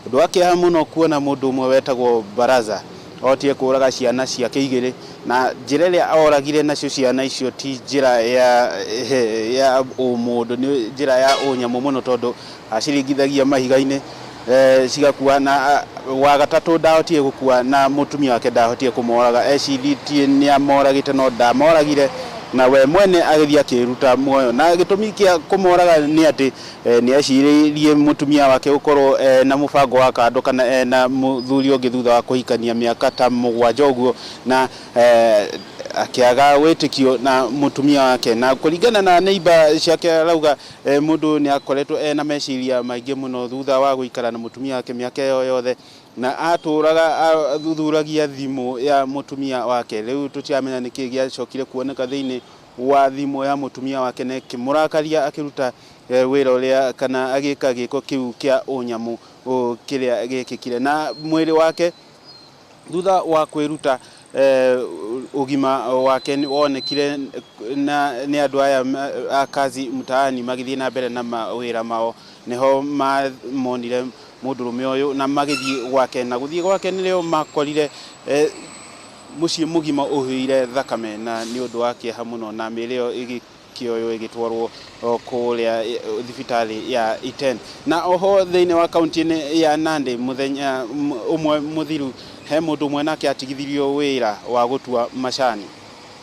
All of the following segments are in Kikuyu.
Ũndũ wa kĩeha mũno kuona mũndũ ũmwe wetagwo Baraza ahotire kũraga ciana ciake igĩrĩ, na njĩra ĩrĩa oragire nacio ciana icio ti njĩra ya, ya ũmũndũ, nĩ njĩra ya ũnyamũ mũno tondũ aciringithagia mahiga-inĩ cigakua, na wa gatatũ ndahotire gũkua na mũtumia wake ndahotire kũmoraga, ecirĩtie nĩ amoragĩte no ndamoragire, na we mwene agĩthiĩ akĩruta muoyo. Na gĩtũmi kĩa kũmoraga nĩ atĩ nĩ ecirĩirie mũtumia wake gũkorwo ena mũbango wa kando kana ena mũthuri ũngĩ thutha wa kũhikania mĩaka ta mũgwanja ũguo, na akĩaga wĩtĩkio na mũtumia wake. Na kũringana na neighbor ciake arauga mũndũ ũyũ nĩ akoretwo ena meciria maingĩ mũno thutha wa gũikara na mũtumia wake mĩaka ĩyo yothe, na atũraga athuthuragia thimũ ya mũtumia wake. Rĩu tũtiramenya nĩkĩ gĩacokire kuoneka thĩinĩ wa thimũ ya mũtumia wake na ĩkĩmũrakaria akĩruta wĩra ũrĩa kana agĩka gĩko kĩu kĩa ũnyamũ kĩrĩa gĩkĩkire. Na mwĩrĩ wake thutha wa kwĩruta ũgima wake wonekire na nĩ andũ aya a kazi mtaani magĩthiĩ na mbere na mawĩra mao, nĩho monire mũndũrũme ũyũ na magĩthiĩ gwake, na gũthiĩ gwake nĩrĩo makorire mũciĩ mũgima ũihũire thakame, na nĩ ũndũ wa kĩeha mũno, na mĩĩrĩ ĩyo ĩgĩkĩoywo ĩgĩtwarwo kũrĩa thibitarĩ ya Iten. Na oho thĩinĩ wa kaunti-inĩ ya Nandi mũthenya ũmwe mũthiru he mũndũ ũmwe nake atigithirio wĩra wa gũtua macani,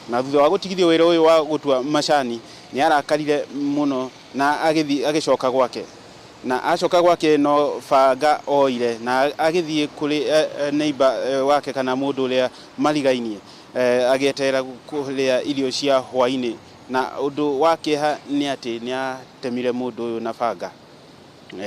na thutha wa gũtigithio wĩra ũyũ wa gũtua macani nĩ arakarire mũno na agĩthiĩ agĩcoka gwake, na acoka gwake no banga oire na agĩthiĩ kũrĩ neighbor wake kana mũndũ ũrĩa marigainie agĩeterera kũrĩa irio cia hwainĩ, na ũndũ wa kĩeha nĩ atĩ nĩ atemire mũndũ ũyũ na banga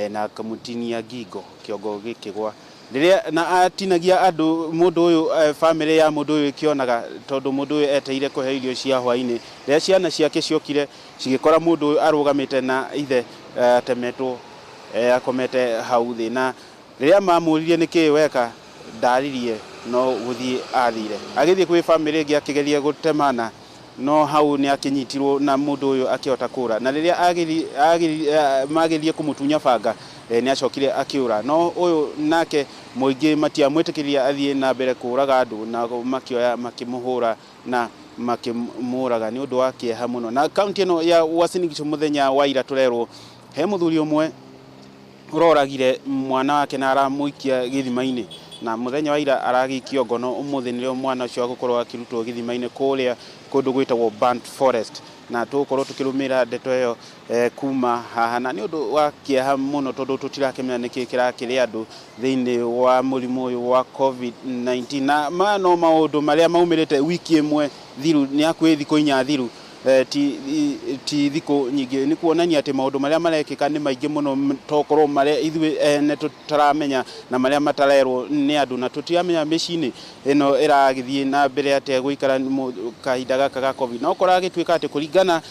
na akamũtinia ngingo kĩongo gĩkĩgwa. Rĩrĩa na atinagia andũ mũndũ ũyũ, bamĩrĩ ya mũndũ ũyũ ĩkĩonaga tondũ mũndũ ũyũ etereire kũheo irio cia hwainĩ. Rĩrĩa ciana ciake ciokire cigĩkora mũndũ ũyũ arũgamĩte na ithe atemetwo akomete hau thĩ, na rĩrĩa mamũririe nĩkĩĩ weka ndaririe no gũthiĩ athire. Agĩthiĩ kwĩ bamĩrĩ ĩngĩ akĩgeria gũtemana no hau nĩ akĩnyitirwo na mũndũ ũyũ akĩhota kũra, na rĩrĩa magerie kũmũtunya banga nĩ acokire akĩũra, no ũyũ nake mũingĩ matiamwĩtĩkĩria athiĩ na mbere kũraga andũ, na makĩoya makĩmũhũra na makĩmũraga. Nĩ ũndũ wa kĩeha mũno. Na kaunti ĩno ya Uasin Gishu mũthenya wa ira tũrerwo he mũthuri ũmwe ũroragire mwana wake na aramũikia gĩthima-inĩ, na mũthenya wa ira aragĩikio ngono, ũmũthĩ nĩrĩo mwana ũcio agũkorwo akĩrutwo gĩthima-inĩ kũrĩa kũndũ gwĩtagwo Burnt Forest, na tũgũkorwo tũkĩrũmĩrĩra ndeto ĩyo kuma haha. Na nĩ ũndũ wa kĩeha mũno tondũ tũtirakĩmenya nĩkĩ kĩrakĩrĩa andũ thĩinĩ wa mũrimũ ũyũ wa Covid-19, na maya no maũndũ marĩa maumĩrĩte wiki ĩmwe thiru, nĩ hakuhĩ thikũ inya thiru, ti, ti thikũ nyingĩ. Nĩ kuonania atĩ maũndũ marĩa marekĩka nĩ maingĩ mũno, tokorwo marĩa ithuĩ ene tũtaramenya na marĩa matarerwo nĩ andũ, na tũtiramenya mĩciĩ-inĩ ĩno ĩragĩthiĩ na mbere atĩa gũikara kahinda gaka ga Covid. No kũragĩtuĩka atĩ kũringana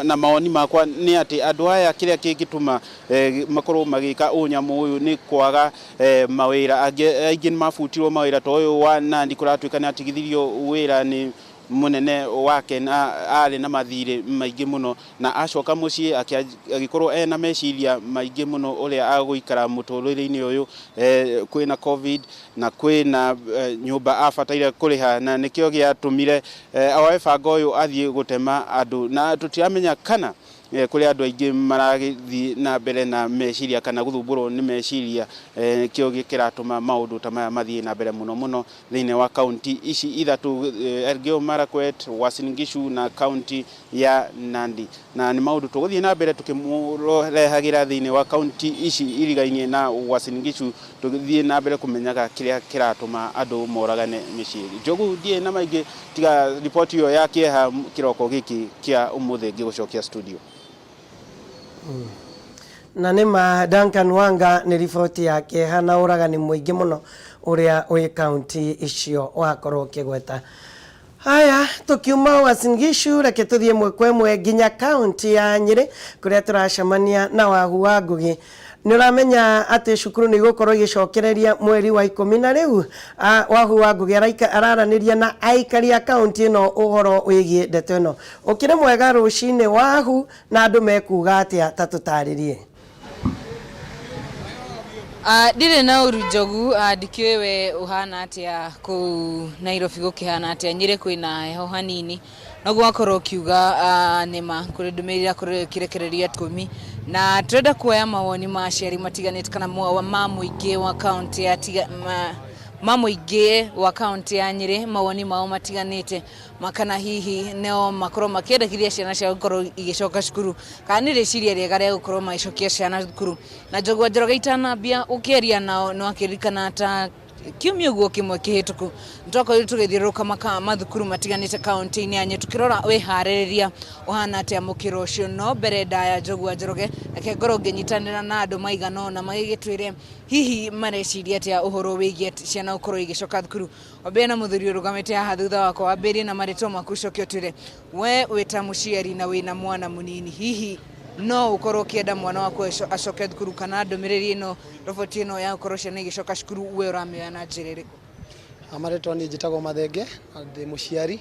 na mawoni makwa nĩ atĩ andũ aya kĩrĩa kĩngĩtũma makorwo magĩka ũnyamũ ũyũ nĩ kwaga mawĩra. Angĩ aingĩ nĩ mabutirwo mawĩra, ta ũyũ wa Nandi kũratuĩka nĩ atigithirio wĩra nĩ mũnene wake na arĩ na mathirĩ maingĩ mũno, na acoka mũciĩ agĩkorwo ena meciria maingĩ mũno ũrĩa agũikara mũtũrĩre-inĩ ũyũ. Kwĩna Covid na kwĩna nyũmba abataire kũrĩha, na nĩkĩo gĩatũmire oe banga ũyũ athiĩ gũtema andũ, na tũtiramenya kana kũrĩ andũ aingĩ maragĩthiĩ na mbere na meciria kana gũthumbũrwo nĩ meciria, nĩkĩo kĩratũma maũndũ ta maya mathiĩ na mbere mũno mũno thĩinĩ wa kaunti ici ithatũ, Elgeyo Marakwet, Uasin Gishu na kaunti ya Nandi. Na nĩ maũndũ tũgũthiĩ na mbere tũkĩmũrehagĩra thĩinĩ wa kaunti ici irigainie na Uasin Gishu, tũgĩthiĩ na mbere kũmenyaga kĩrĩa kĩratũma andũ moragane mĩciĩ. Njogu ndiĩ na maingĩ tiga riboti ĩyo ya kĩeha kĩroko gĩkĩ kĩa ũmũthĩ ngĩgũcokia studio. Na nĩ ma Duncan Wanga nĩ riboti ya kĩeha na ũragani mũingĩ mũno ũrĩa wĩ kaunti icio wakorwo ũkĩgweta. Haya, tũkiuma Uasin Gishu reke tũthiĩ ĩmwe kwa ĩmwe nginya kaunti ya Nyĩrĩ kũrĩa tũracemania na Wahu wa Ngũgĩ. Nĩ ũramenya atĩ cukuru nĩ igũkorwo igĩcokereria mweri wa ikũmi na rĩu Wahu wa Ngũgĩ araranĩria na aikari a kaunti ĩno ũhoro wĩgiĩ ndeto ĩno. Ũkĩrĩ mwega rũcinĩ Wahu, na andũ mekuga atĩa ta tũtarĩrie. Ndirĩ na ũru Njogu, ndikĩũĩ we ũhana atĩa kũu Nairobi, gũkĩhana atĩa? Nyĩrĩ kwĩna heho hanini, noguo wakorwo ũkiuga nĩma kũrĩ ndũmĩrĩri ĩrakorwo ĩkĩrekererio 10, na tũrenda kuoya mawoni ma aciari matiganĩte kana ma mũingĩ wa kaũntĩ ya tiga ma mũingĩ wa kaũntĩ ya Nyĩrĩ, mawoni mao matiganĩte makana hihi nĩo makorwo makĩendekithia ciana ciao gũkorwo igĩcoka cukuru kana nĩ rĩciria rĩega rĩa gũkorwo magĩcokia ciana cukuru. Na Njogu Njoroge, itanambia ũkĩaria nao nĩ wakĩririkana ta kiumia ũguo kĩmwe kĩhĩtũku nĩtwakorirwo tũgĩthiũrũrũka mathukuru matiganĩte kaũntĩ-inĩ ya Nyĩrĩ tũkĩrora wĩharĩrĩria ũhana atĩa mũkĩra ũcio. No mbere ndaya, Njogu wa Njoroge, reke ngorwo ngĩnyitanĩra na andũ maigana ũna magĩgĩtwĩre hihi mareciria atĩa ũhoro wĩgiĩ ciana gũkorwo igĩcoka thukuru. Wambĩrĩrie na mũthuri ũrũgamĩte haha thutha wakwa, wambĩrĩrie na marĩtwa maku, ũcoke ũtwĩre we wĩ ta mũciari na wĩna mwana mũnini, hihi no ũkorwo ũkĩenda mwana waku acoke thukuru, kana ndũmĩrĩri ĩno, roboti ĩno ya gũkorwo ciana igĩcoka cukuru, we ũramĩoya na njĩra ĩrĩkũ? Marĩtwa niĩ njĩtagwo Mathenge na ndĩ mũciari,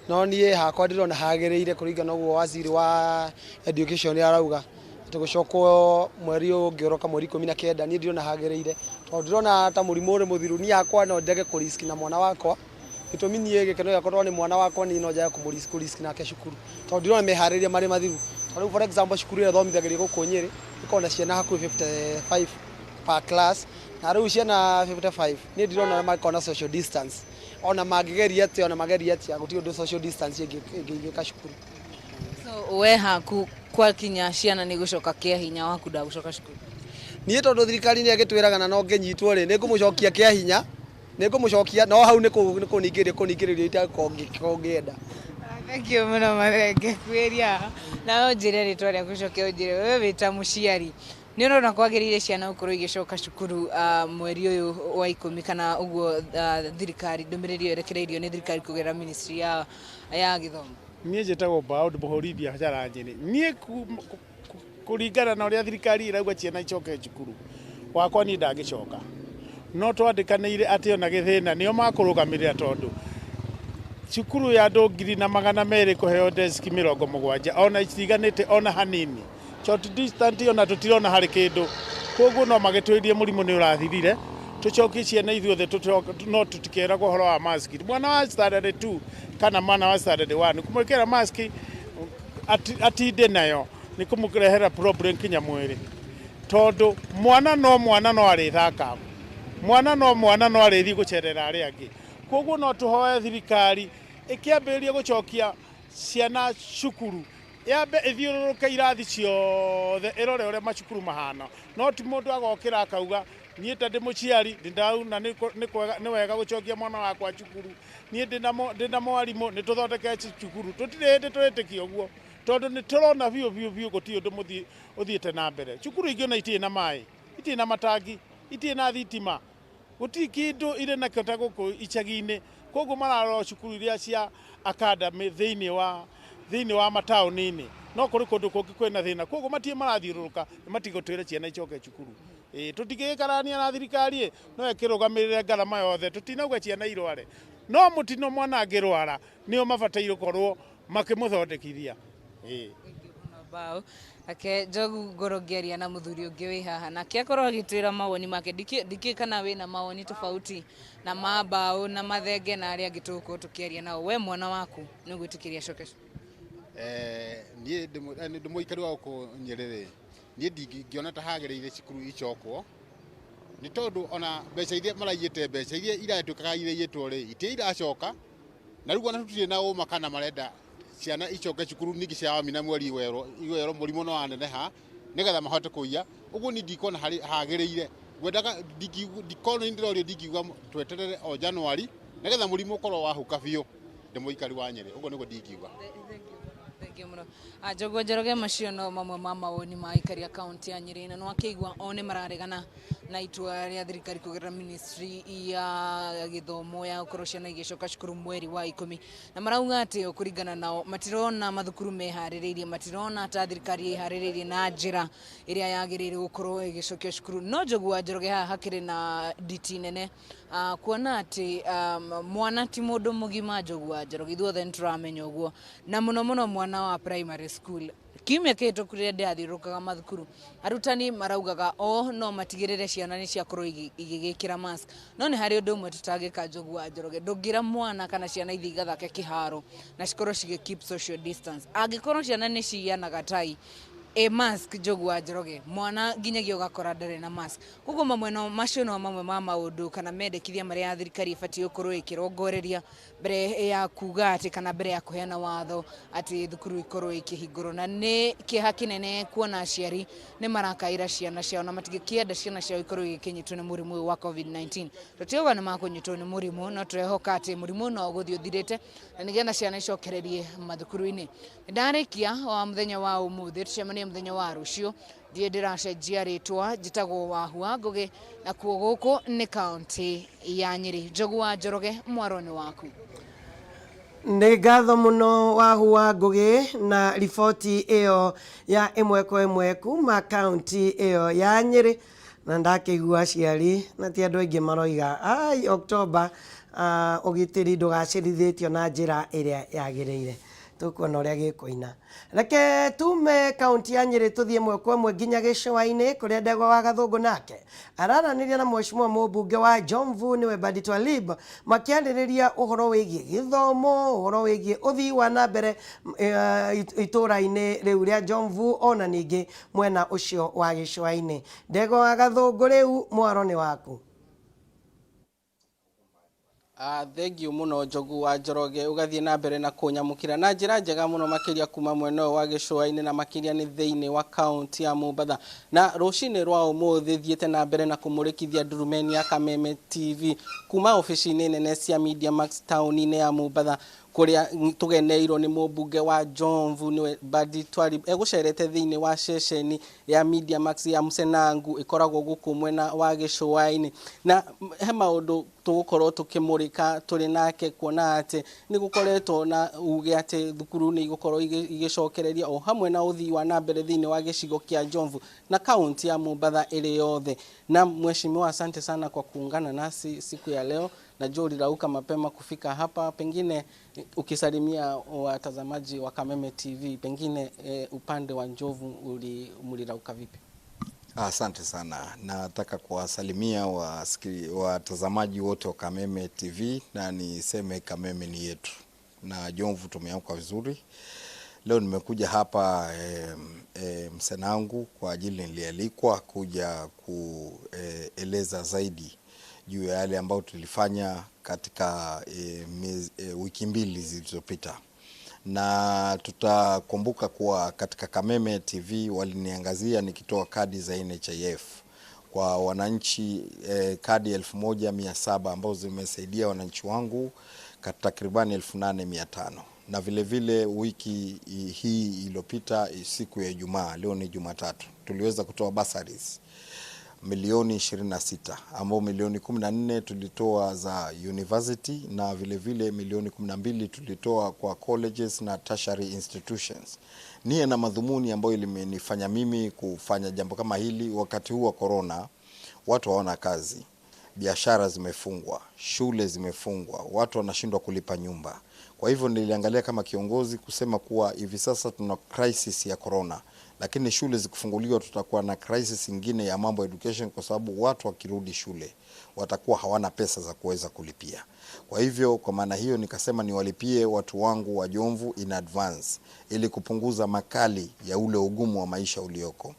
no niĩ hakwa ndĩrona hagĩrĩire kũringana na ũguo waziri wa education arauga atĩ gũcokwo mweri ũngĩ ũroka, mweri 19. Niĩ ndirona hagĩrĩire tondũ ndĩrona ta mũrimũ ũrĩ mũthiru. Niĩ hakwa no njage kũrisk na mwana wakwa. Gĩtũmi, niĩ gĩkeno gĩakwa tondũ nĩ mwana wakwa, niĩ no njage kũrisk nake cukuru tondũ ndirona meharĩria marĩ mathiru. Ta rĩu, for example, cukuru ĩrĩa thomithagĩria gũkũ Nyĩrĩ ĩkoragwo na ciana hakuhĩ 55 per class, na rĩu ciana 55 niĩ ndirona makorwo na social distance. Ona mangĩgeria atĩa, ona mageria atĩa, gũtirĩ ũndũ social distance ĩngĩigĩka cukuru. So we haku kwakinya ciana nĩ gũcoka kĩa hinya, waku ndagũcoka cukuru? Niĩ tondũ thirikari nĩ ĩgĩtwĩraga na no ngĩnyitwo rĩ, nĩ ngũmũcokia kĩa hinya, nĩ ngũmũcokia, no hau nĩ kũningĩrĩria kũningĩrĩrio itakorwo ngĩenda. Thank you mũno, Mathenge. Kwĩria na ũnjĩre rĩtwa rĩaku, ũcoke ũnjĩre we wĩ ta mũciari nĩ ũrona kwagĩrĩire ciana gũkorwo igĩcoka cukuru mweri ũyũ wa 10, kana ũguo thirikari, ndũmĩrĩri ĩyo ĩrekereirio nĩ thirikari kũgerera ministry ya gĩthomo? Niĩ njĩtagwo Mbaũ, mũhũri biacara Nyĩrĩ. Niĩ kũringana na ũrĩa thirikari ĩrauga ciana icoke cukuru, wakwa niĩ ndangĩcoka, no twandĩkanĩire atĩ ona gĩthĩna nĩo makũrũgamĩrĩra, tondũ cukuru ya andũ 1200 kũheo desk 70 ona itiganĩte ona hanini, short distance ona tũtirona harĩ kĩndũ. Koguo no magĩtwĩrie mũrimũ nĩ ũrathirire, tũcokie ciana ithuothe, no tũtikeragwo ũhoro wa mask. Mwana wa standard 2 kana mwana wa standard 1 kũmwĩkĩra mask atinde nayo nĩ kũmũrehera problem kinya mwĩrĩ, tondũ mwana no mwana, no arĩthaka, mwana no mwana, no arĩthiĩ gũcerera arĩa angĩ. Koguo no tũhoe thirikari ĩkĩambĩrĩria gũcokia ciana cukuru yambe ĩthiũrũrũke irathi ciothe, ĩrore ũrĩa macukuru mahana, no ti mũndũ agokĩra akauga, "Niĩ ta ndĩ mũciari ndĩndauna nĩ wega gũcokia mwana wakwa cukuru, niĩ ndĩna mwarimũ, nĩ tũthondeke cukuru." Tũtirĩ hĩndĩ twĩtĩkia ũguo, tondũ nĩ tũrona biũ biũ biũ gũtirĩ ũndũ ũthiĩte na mbere. Cukuru ingĩ ona itirĩ na maĩ, itirĩ na matangi, itirĩ na thitima, gũtirĩ kĩndũ irĩ nakĩo ta gũkũ icagi-inĩ. Koguo mararora cukuru iria cia academy thĩinĩ wa mataũni-inĩ, no kũrĩ kũndũ kũngĩ kwĩna thĩna. Koguo matirĩ marathiũrũrũka, nĩ matigũtwĩre ciana icoke cukuru. Ĩĩ, tũtingĩgĩkarania na thirikari ĩ no ĩkĩrũgamĩrĩre ngarama yothe. Tũtinauga ciana irware, no mũtino mwana angĩrwara nĩo mabataire gũkorwo makĩmũthondekithia. Ĩĩ. Bao ake Njogu, ngorwo ngĩaria na mũthuri ũngĩ wĩ haha nake akorwo agĩtwĩra mawoni make. Ndikĩ kana wĩna mawoni tofauti na ma Mbaũ na Mathenge na arĩa angĩ tũgũkorwo tũkĩaria nao. We mwana waku nĩ ũgwĩtĩkĩria acoke cukuru? Niĩ ndĩ mũikari wa gũkũ Nyĩrĩ rĩ, niĩ ndingĩona ta hagĩrĩire cukuru icokwo, nĩ tondũ ona mbeca iria maraiyĩte, mbeca iria iratuĩkaga iraiyĩtwo rĩ, itirĩ iracoka. Na rĩu ona tũtirĩ na ũma kana marenda ciana icoke cukuru ningĩ cia wamina mweri iwerwo mũrimũ no waneneha nĩgetha mahote kũiya ũguo. Niĩ ndikuona harĩ hagĩrĩire. Ngwendaga ndikorwo nĩ ndĩrorio, ndingiuga tweterere o Januari nĩgetha mũrimũ ũkorwo wahuka biũ. Ndĩ mũikari wa Nyĩrĩ, ũguo nĩguo ndingiuga. Thank you mũno. Njogu Njoroge, macio no mamwe ma mawoni ma aikari a kaunti ya Nyĩrĩ, na nĩwakĩigua o nĩ mararegana na itua rĩa thirikari kũgerera ministry ya gĩthomo ya gũkorwo ciana igĩcoka cukuru mweri wa 10, na marauga atĩ o kũringana nao matirona mathukuru meharĩrĩirie, matirona ta thirikari ĩharĩrĩirie na njĩra ĩrĩa yagĩrĩire gũkorwo ĩgĩcokia cukuru. No Njogu wa Njoroge, haha hakĩrĩ na nditi nene, kuona atĩ mwana ti mũndũ mũgima. Njogu wa Njoroge, ithuothe nĩ tũramenya ũguo, na mũno mũno mwana wa primary school. Kiumia kĩhĩtũku rĩrĩa ndĩrathiũrũrũkaga mathukuru, arutani maraugaga o no matigĩrĩre ciana nĩ ciakorwo igĩgĩkĩra mask. No nĩ harĩ ũndũ ũmwe tũtangĩka, Njogu wa Njoroge. Ndũngĩra mwana kana ciana ithiĩ igathake kĩharo na cikorwo cigĩ keep social distance. Angĩkorwo ciana nĩ ciyanaga tai, ĩ mask, Njogu wa Njoroge, mwana nginyagia ũgakora ndarĩ na mask. Koguo mamwe no macio no mamwe ma maũndũ kana mendekithia marĩa thirikari ĩbatiĩ gũkorwo ĩkĩrongoreria mbere ya kuga atĩ kana mbere ya kũheana watho atĩ thukuru ikorwo ikĩhingũrwo. Na nĩ kĩeha kĩnene kuona aciari nĩ marakaĩra ciana ciao na matingĩkĩenda ciana ciao ikorwo igĩkĩnyitwo nĩ mũrimũ ũyũ wa COVID-19. Tũtiauga nĩ makũnyitwo nĩ mũrimũ, no tũrehoka atĩ mũrimũ no ũgũthiĩ ũthirĩte na nĩgetha ciana icokererie mathukuru-inĩ. Ndarĩkia wa mũthenya wa ũmũthĩ, tũcemanie mũthenya wa rũciũ. Ndiĩ ndĩracenjia rĩtwa, njĩtagwo Wahua Ngũgĩ, na kuo gũkũ nĩ kaũntĩ ya Nyĩrĩ. Njogu wa Njoroge, mwaro nĩ waku. Nĩ ngatho mũno Wahua Ngũgĩ na riboti ĩyo ya ĩmwe kwa ĩmwe kuma kaũntĩ ĩyo ya Nyĩrĩ. Na ndakĩigua aciari na ti andũ aingĩ maroiga ai Oktoba ũgitĩri ndũgacĩrithĩtio na njĩra ĩrĩa yagĩrĩire. Tũkuona ũrĩa gĩkũina. Reke tume kaunti ya Nyĩrĩ tũthiĩ ĩmwe kwa ĩmwe nginya gĩcũa-inĩ kũrĩa Ndegwa wa Gathũngũ nake araranĩria na mheshimiwa mũmbunge wa Jomvu nĩwe Badi Twalib, makĩarĩrĩria ũhoro wĩgiĩ gĩthomo, ũhoro wĩgiĩ ũthii wa na mbere itũũra-inĩ rĩu rĩa Jomvu ona ningĩ mwena ũcio wa gĩcũa-inĩ. Ndegwa wa Gathũngũ, rĩu mwaro nĩ waku. Thengiũ mũno Njogu wa Njoroge, ũgathiĩ na mbere na kũnyamũkĩra na njĩra njega mũno makĩria kuma mwena ũyũ wa gĩcũa-inĩ na makĩria nĩ thĩinĩ wa kaunti ya Mombatha. Na rũcinĩ rwa ũmũthĩ thiĩte na mbere na kũmũrĩkithia ndurumeni ya Kameme TV kuma obici-inĩ nene cia Media Max taũni-inĩ ya Mombatha, kũrĩa tũgeneirwo nĩ mũmbunge wa Jomvu nĩwe Badi Twalib, egũcerete thĩinĩ wa ceceni ya Media Max ya Msenangu ĩkoragwo gũkũ mwena wa gĩcũa-inĩ. Na he maũndũ tũgũkorwo tũkĩmũrĩka tũrĩ nake, kuona atĩ nĩ gũkoretwo na uge atĩ thukuru nĩ igũkorwo igĩcokereria o hamwe na ũthii wa na mbere thĩinĩ wa gĩcigo kĩa Jomvu na kaunti ya Mombatha ĩrĩ yothe. Na mheshimiwa, asante sana kwa kuungana nasi siku ya leo. Najua ulirauka mapema kufika hapa, pengine ukisalimia watazamaji wa Kameme TV, pengine upande wa Njovu mlirauka vipi? Asante sana. Nataka kuwasalimia watazamaji wote wa Kameme TV na niseme Kameme ni yetu na Jomvu tumeamka vizuri. Leo nimekuja hapa Msenangu kwa ajili nilialikwa kuja kueleza zaidi juu ya yale ambayo tulifanya katika wiki mbili zilizopita. Na tutakumbuka kuwa katika Kameme TV waliniangazia nikitoa kadi za NHIF kwa wananchi, kadi 1700 ambazo zimesaidia wananchi wangu takribani 8500. Na vile vile wiki hii iliyopita siku ya Ijumaa, leo ni Jumatatu, tuliweza kutoa bursaries milioni 26, ambao milioni 14 tulitoa za university na vile vile milioni 12 tulitoa kwa colleges na tertiary institutions. Nia na madhumuni ambayo imenifanya mimi kufanya jambo kama hili wakati huu wa corona, watu hawana kazi, biashara zimefungwa, shule zimefungwa, watu wanashindwa kulipa nyumba. Kwa hivyo niliangalia kama kiongozi kusema kuwa hivi sasa tuna crisis ya corona, lakini shule zikifunguliwa tutakuwa na crisis nyingine ya mambo education, kwa sababu watu wakirudi shule watakuwa hawana pesa za kuweza kulipia. Kwa hivyo kwa maana hiyo nikasema niwalipie watu wangu wa Jomvu in advance ili kupunguza makali ya ule ugumu wa maisha ulioko.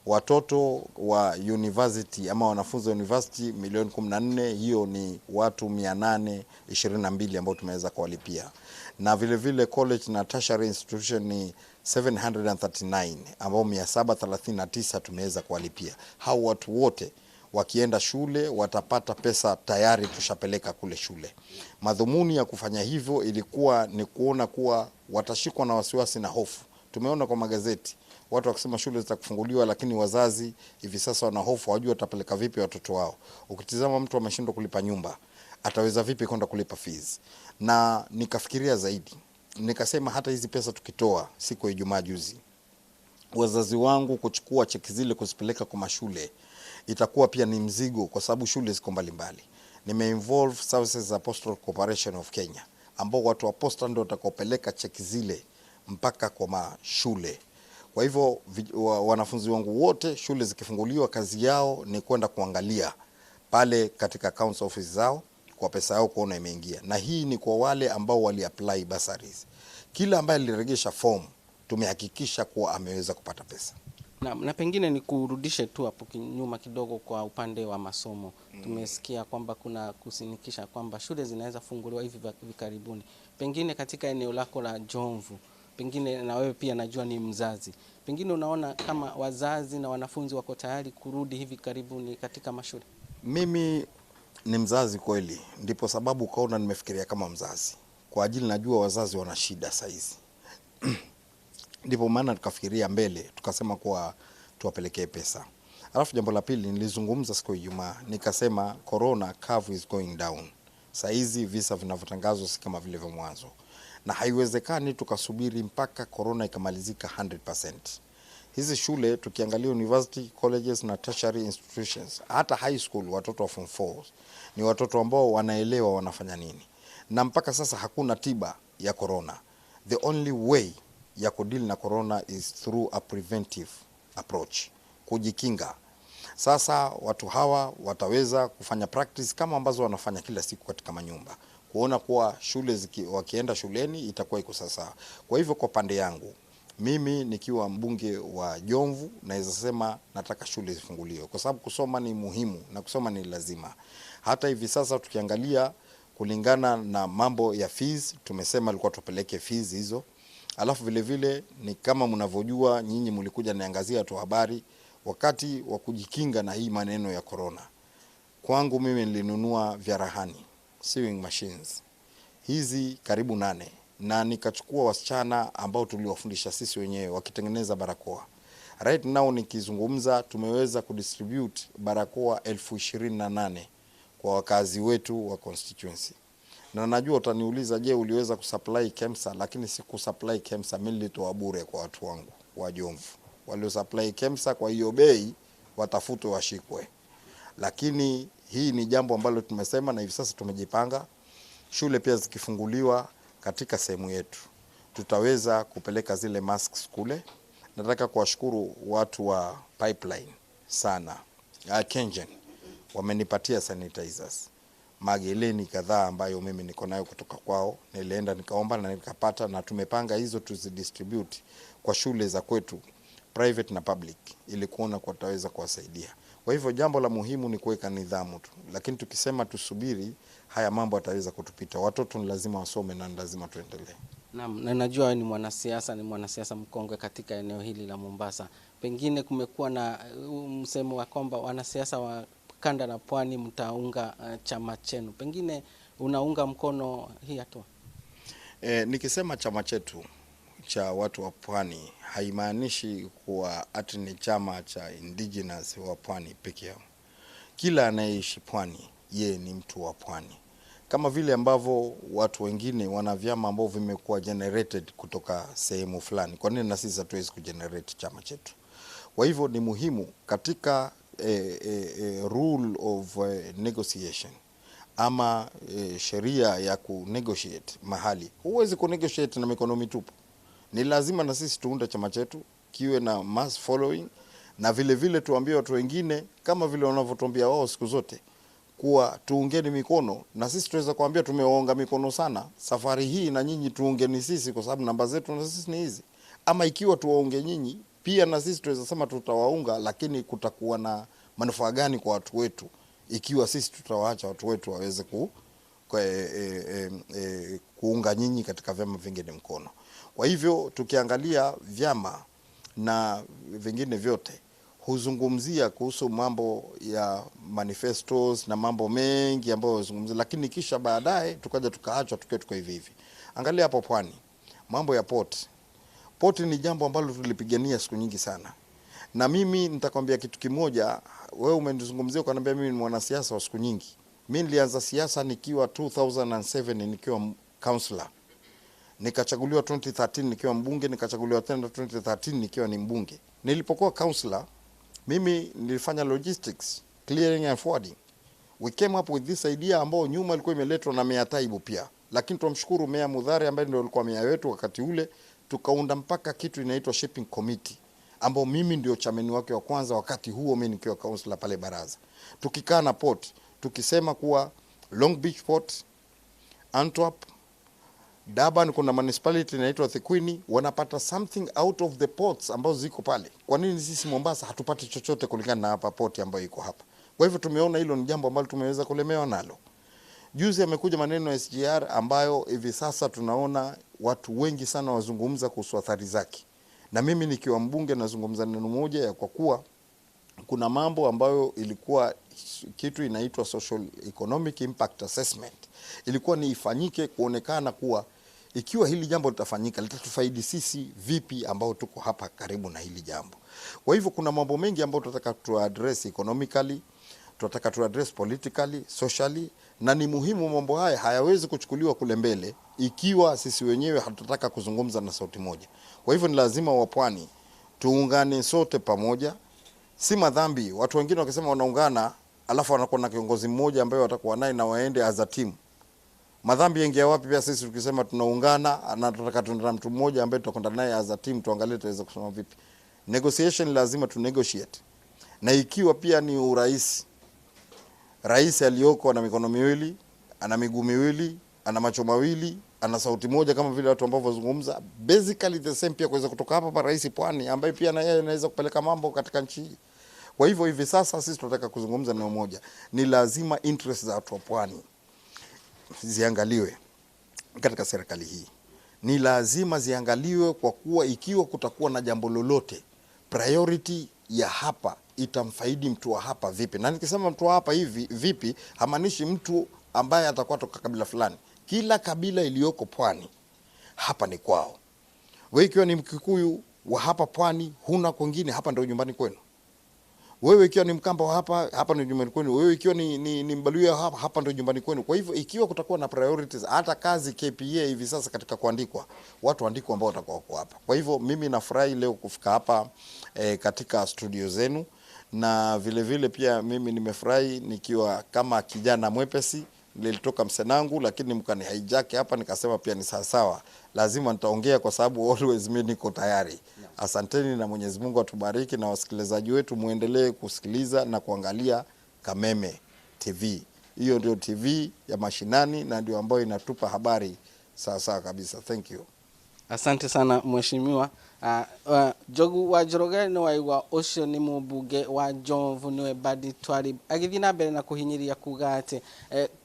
Watoto wa university ama wanafunzi wa university milioni 14, hiyo ni watu 822 ambao tumeweza kuwalipia. Na vile vile college na tertiary institution ni 739 ambao 739 tumeweza kuwalipia. Hao watu wote wakienda shule watapata pesa tayari tushapeleka kule shule. Madhumuni ya kufanya hivyo ilikuwa ni kuona kuwa watashikwa na wasiwasi na hofu. Tumeona kwa magazeti watu wakisema shule zitakufunguliwa, lakini wazazi hivi sasa wana hofu, hawajui watapeleka vipi watoto wao. Ukitizama mtu ameshindwa kulipa nyumba, ataweza vipi kwenda kulipa fees? Na nikafikiria zaidi, nikasema hata hizi pesa tukitoa siku ya Ijumaa juzi, wazazi wangu kuchukua cheki zile kuzipeleka kwa mashule itakuwa pia ni mzigo, kwa sababu shule ziko mbalimbali. Nime-involve Services Postal Corporation of Kenya, ambao watu wa posta ndio watakaopeleka cheki zile mpaka kwa mashule. Kwa hivyo wanafunzi wangu wote shule zikifunguliwa, kazi yao ni kwenda kuangalia pale katika council office zao kwa pesa yao kuona imeingia, na hii ni kwa wale ambao wali apply bursaries. Kila ambaye aliregesha form tumehakikisha kuwa ameweza kupata pesa. Na pengine ni kurudishe tu hapo nyuma kidogo kwa upande wa masomo. Tumesikia kwamba kuna kusinikisha kwamba shule zinaweza funguliwa hivi karibuni. Pengine katika eneo lako la Jomvu, pengine na wewe pia najua ni mzazi, pengine unaona kama wazazi na wanafunzi wako tayari kurudi hivi karibuni katika mashule? Mimi ni mzazi kweli, ndipo sababu ukaona nimefikiria kama mzazi, kwa ajili najua wazazi wana shida saizi. Ndipo maana tukafikiria mbele, tukasema kuwa tuwapelekee pesa. Alafu jambo la pili nilizungumza siku ya Ijumaa, nikasema corona curve is going down. Saizi visa vinavyotangazwa si kama vile vya mwanzo, na haiwezekani tukasubiri mpaka corona ikamalizika 100%. Hizi shule tukiangalia university colleges na tertiary institutions, hata high school, watoto wa form 4 ni watoto ambao wanaelewa wanafanya nini, na mpaka sasa hakuna tiba ya corona. The only way ya kudeal na corona is through a preventive approach, kujikinga. Sasa watu hawa wataweza kufanya practice kama ambazo wanafanya kila siku katika manyumba, kuona kuwa shule wakienda shuleni itakuwa iko sawa. Kwa hivyo kwa pande yangu mimi nikiwa mbunge wa Jomvu naweza sema nataka shule zifunguliwe, kwa sababu kusoma ni muhimu na kusoma ni lazima. Hata hivi sasa tukiangalia kulingana na mambo ya fees, tumesema ilikuwa tupeleke fees hizo. Alafu vile vile ni kama mnavyojua nyinyi mlikuja niangazia tu habari wakati wa kujikinga na hii maneno ya corona. Kwangu mimi nilinunua vyarahani, sewing machines hizi karibu 8, na nikachukua wasichana ambao tuliwafundisha sisi wenyewe wakitengeneza barakoa. Right now nikizungumza tumeweza kudistribute barakoa 28,000 kwa wakazi wetu wa constituency. Na najua utaniuliza, je, uliweza kusupply KEMSA? Lakini si kusupply KEMSA, mimi nilitoa bure kwa watu wangu wa Jomvu. Walio supply KEMSA kwa hiyo bei watafutwe washikwe. Lakini hii ni jambo ambalo tumesema na hivi sasa tumejipanga. Shule pia zikifunguliwa katika sehemu yetu tutaweza kupeleka zile masks kule. Nataka kuwashukuru watu wa Pipeline sana, Kengen wamenipatia sanitizers mageleni kadhaa ambayo mimi niko nayo kutoka kwao. Nilienda nikaomba na nikapata, na tumepanga hizo tuzidistribute kwa shule za kwetu private na public, ili kuona kwa tutaweza kuwasaidia. Kwa hivyo jambo la muhimu ni kuweka nidhamu tu, lakini tukisema tusubiri haya mambo yataweza kutupita. Watoto ni lazima wasome na ni lazima tuendelee. Naam, na najua wewe ni mwanasiasa, ni mwanasiasa mkongwe katika eneo hili la Mombasa. Pengine kumekuwa na msemo wa kwamba wanasiasa wa kanda la pwani mtaunga chama chenu. Pengine unaunga mkono hii hatua? Nikisema chama chetu cha watu wa pwani haimaanishi kuwa ati ni chama cha indigenous wa pwani peke yao. Kila anayeishi pwani ye ni mtu wa pwani, kama vile ambavyo watu wengine wana vyama ambao vimekuwa generated kutoka sehemu fulani. Kwa nini na sisi hatuwezi kugenerate chama chetu? Kwa hivyo ni muhimu katika rule of negotiation ama sheria ya kunegotiate mahali. Huwezi kunegotiate na mikono mitupu. Ni lazima na sisi tuunde chama chetu kiwe na mass following, na vile vile tuambie watu wengine kama vile wanavyotuambia wao siku zote kuwa tuungeni mikono, na sisi tuweza kuambia tumewaunga mikono sana safari hii, na nyinyi tuungeni sisi kwa sababu namba zetu na sisi ni hizi. Ama ikiwa tuwaunge nyinyi pia na sisi tuweza sema tutawaunga, lakini kutakuwa na manufaa gani kwa watu wetu ikiwa sisi tutawaacha watu wetu waweze kuunga nyinyi katika vyama vingine mkono. Kwa hivyo tukiangalia vyama na vingine vyote huzungumzia kuhusu mambo ya manifestos na mambo mengi ambayo huzungumzia, lakini kisha baadaye tukaja tukaachwa tukiwa tuko hivi hivi. Angalia hapo pwani, mambo ya port. Port ni jambo ambalo tulipigania siku nyingi sana. Na mimi nitakwambia kitu kimoja, wewe umenizungumzia ukaniambia mimi ni mwanasiasa wa siku nyingi. Mimi nilianza siasa nikiwa 2007 nikiwa councillor. Nikachaguliwa 2013 nikiwa mbunge, nikachaguliwa tena 2013 nikiwa ni mbunge. Nilipokuwa councillor, mimi nilifanya logistics, clearing and forwarding. We came up with this idea ambayo nyuma ilikuwa imeletwa na Meya Taibu pia. Lakini tumshukuru Meya Mudhari ambaye ndio alikuwa meya wetu wakati ule, tukaunda mpaka kitu inaitwa shipping committee. ambao mimi ndio chameni wake wa kwanza wakati huo, mimi nikiwa councillor pale baraza. Tukikaa na port tukisema kuwa Long Beach Port, Antwerp, Durban kuna municipality inaitwa Thekwini, wanapata something out of the ports ambazo ziko pale. Kwa nini sisi Mombasa hatupati chochote kulingana na hapa port ambayo iko hapa? Kwa hivyo tumeona hilo ni jambo ambalo tumeweza kulemewa nalo. Juzi amekuja maneno ya SGR ambayo hivi sasa tunaona watu wengi sana wazungumza kuhusu athari zake, na mimi nikiwa mbunge nazungumza neno moja ya kwa kuwa kuna mambo ambayo ilikuwa kitu inaitwa social economic impact assessment, ilikuwa ni ifanyike kuonekana kuwa ikiwa hili jambo litafanyika litatufaidi sisi vipi ambao tuko hapa karibu na hili jambo. Kwa hivyo kuna mambo mengi ambayo tunataka tu address economically, tunataka tu address politically, socially, na ni muhimu mambo haya hayawezi kuchukuliwa kule mbele ikiwa sisi wenyewe hatutataka kuzungumza na sauti moja. Kwa hivyo ni lazima wapwani tuungane sote pamoja. Si madhambi watu wengine wakisema wanaungana alafu wanakuwa na kiongozi mmoja ambaye watakuwa naye na waende as a team. Madhambi yaingia wapi? Pia sisi tukisema tunaungana na tunataka tuende na mtu mmoja ambaye tutakwenda naye as a team, tuangalie tutaweza kusema vipi. Negotiation lazima tu negotiate, na ikiwa pia ni urais, rais aliyoko ana mikono miwili, ana miguu miwili, ana macho mawili, ana sauti moja, kama vile watu ambao wazungumza basically the same, pia kuweza kutoka hapa pa rais pwani ambaye pia na yeye anaweza kupeleka mambo katika nchi hii. Kwa hivyo hivi sasa sisi tunataka kuzungumza neno moja, ni lazima interest za watu wa pwani ziangaliwe katika serikali hii, ni lazima ziangaliwe kwa kuwa ikiwa kutakuwa na jambo lolote, priority ya hapa itamfaidi mtu wa hapa vipi? Na nikisema mtu wa hapa hivi vipi, hamaanishi mtu ambaye atakuwa toka kabila fulani. Kila kabila iliyoko pwani hapa ni kwao. Wewe ikiwa ni Mkikuyu wa hapa pwani, huna kwingine, hapa ndio nyumbani kwenu. Wewe ikiwa ni Mkamba wa hapa, hapa ndio nyumbani kwenu. Wewe ikiwa ni Mbaluya hapa, hapa ndio nyumbani kwenu. Kwa hivyo ikiwa kutakuwa na priorities, hata kazi KPA hivi sasa katika kuandikwa, watu waandikwa ambao watakuwa wako hapa. Kwa hivyo mimi nafurahi leo kufika hapa katika studio zenu, na vile vile pia mimi nimefurahi nikiwa kama kijana mwepesi nilitoka Msenangu, lakini mkani hijack hapa, nikasema pia ni sawasawa, lazima nitaongea kwa sababu always mimi niko tayari. Asanteni na Mwenyezi Mungu atubariki, na wasikilizaji wetu muendelee kusikiliza na kuangalia Kameme TV. Hiyo ndio TV ya mashinani na ndio ambayo inatupa habari sawasawa kabisa. Thank you. Asante sana mheshimiwa. Njogu wa Njoroge nĩ waigua ũcio nĩ mũmbunge wa Jomvu nĩwe Badi Twalib agĩthiĩ na mbere na kũhinyĩrĩria kuga atĩ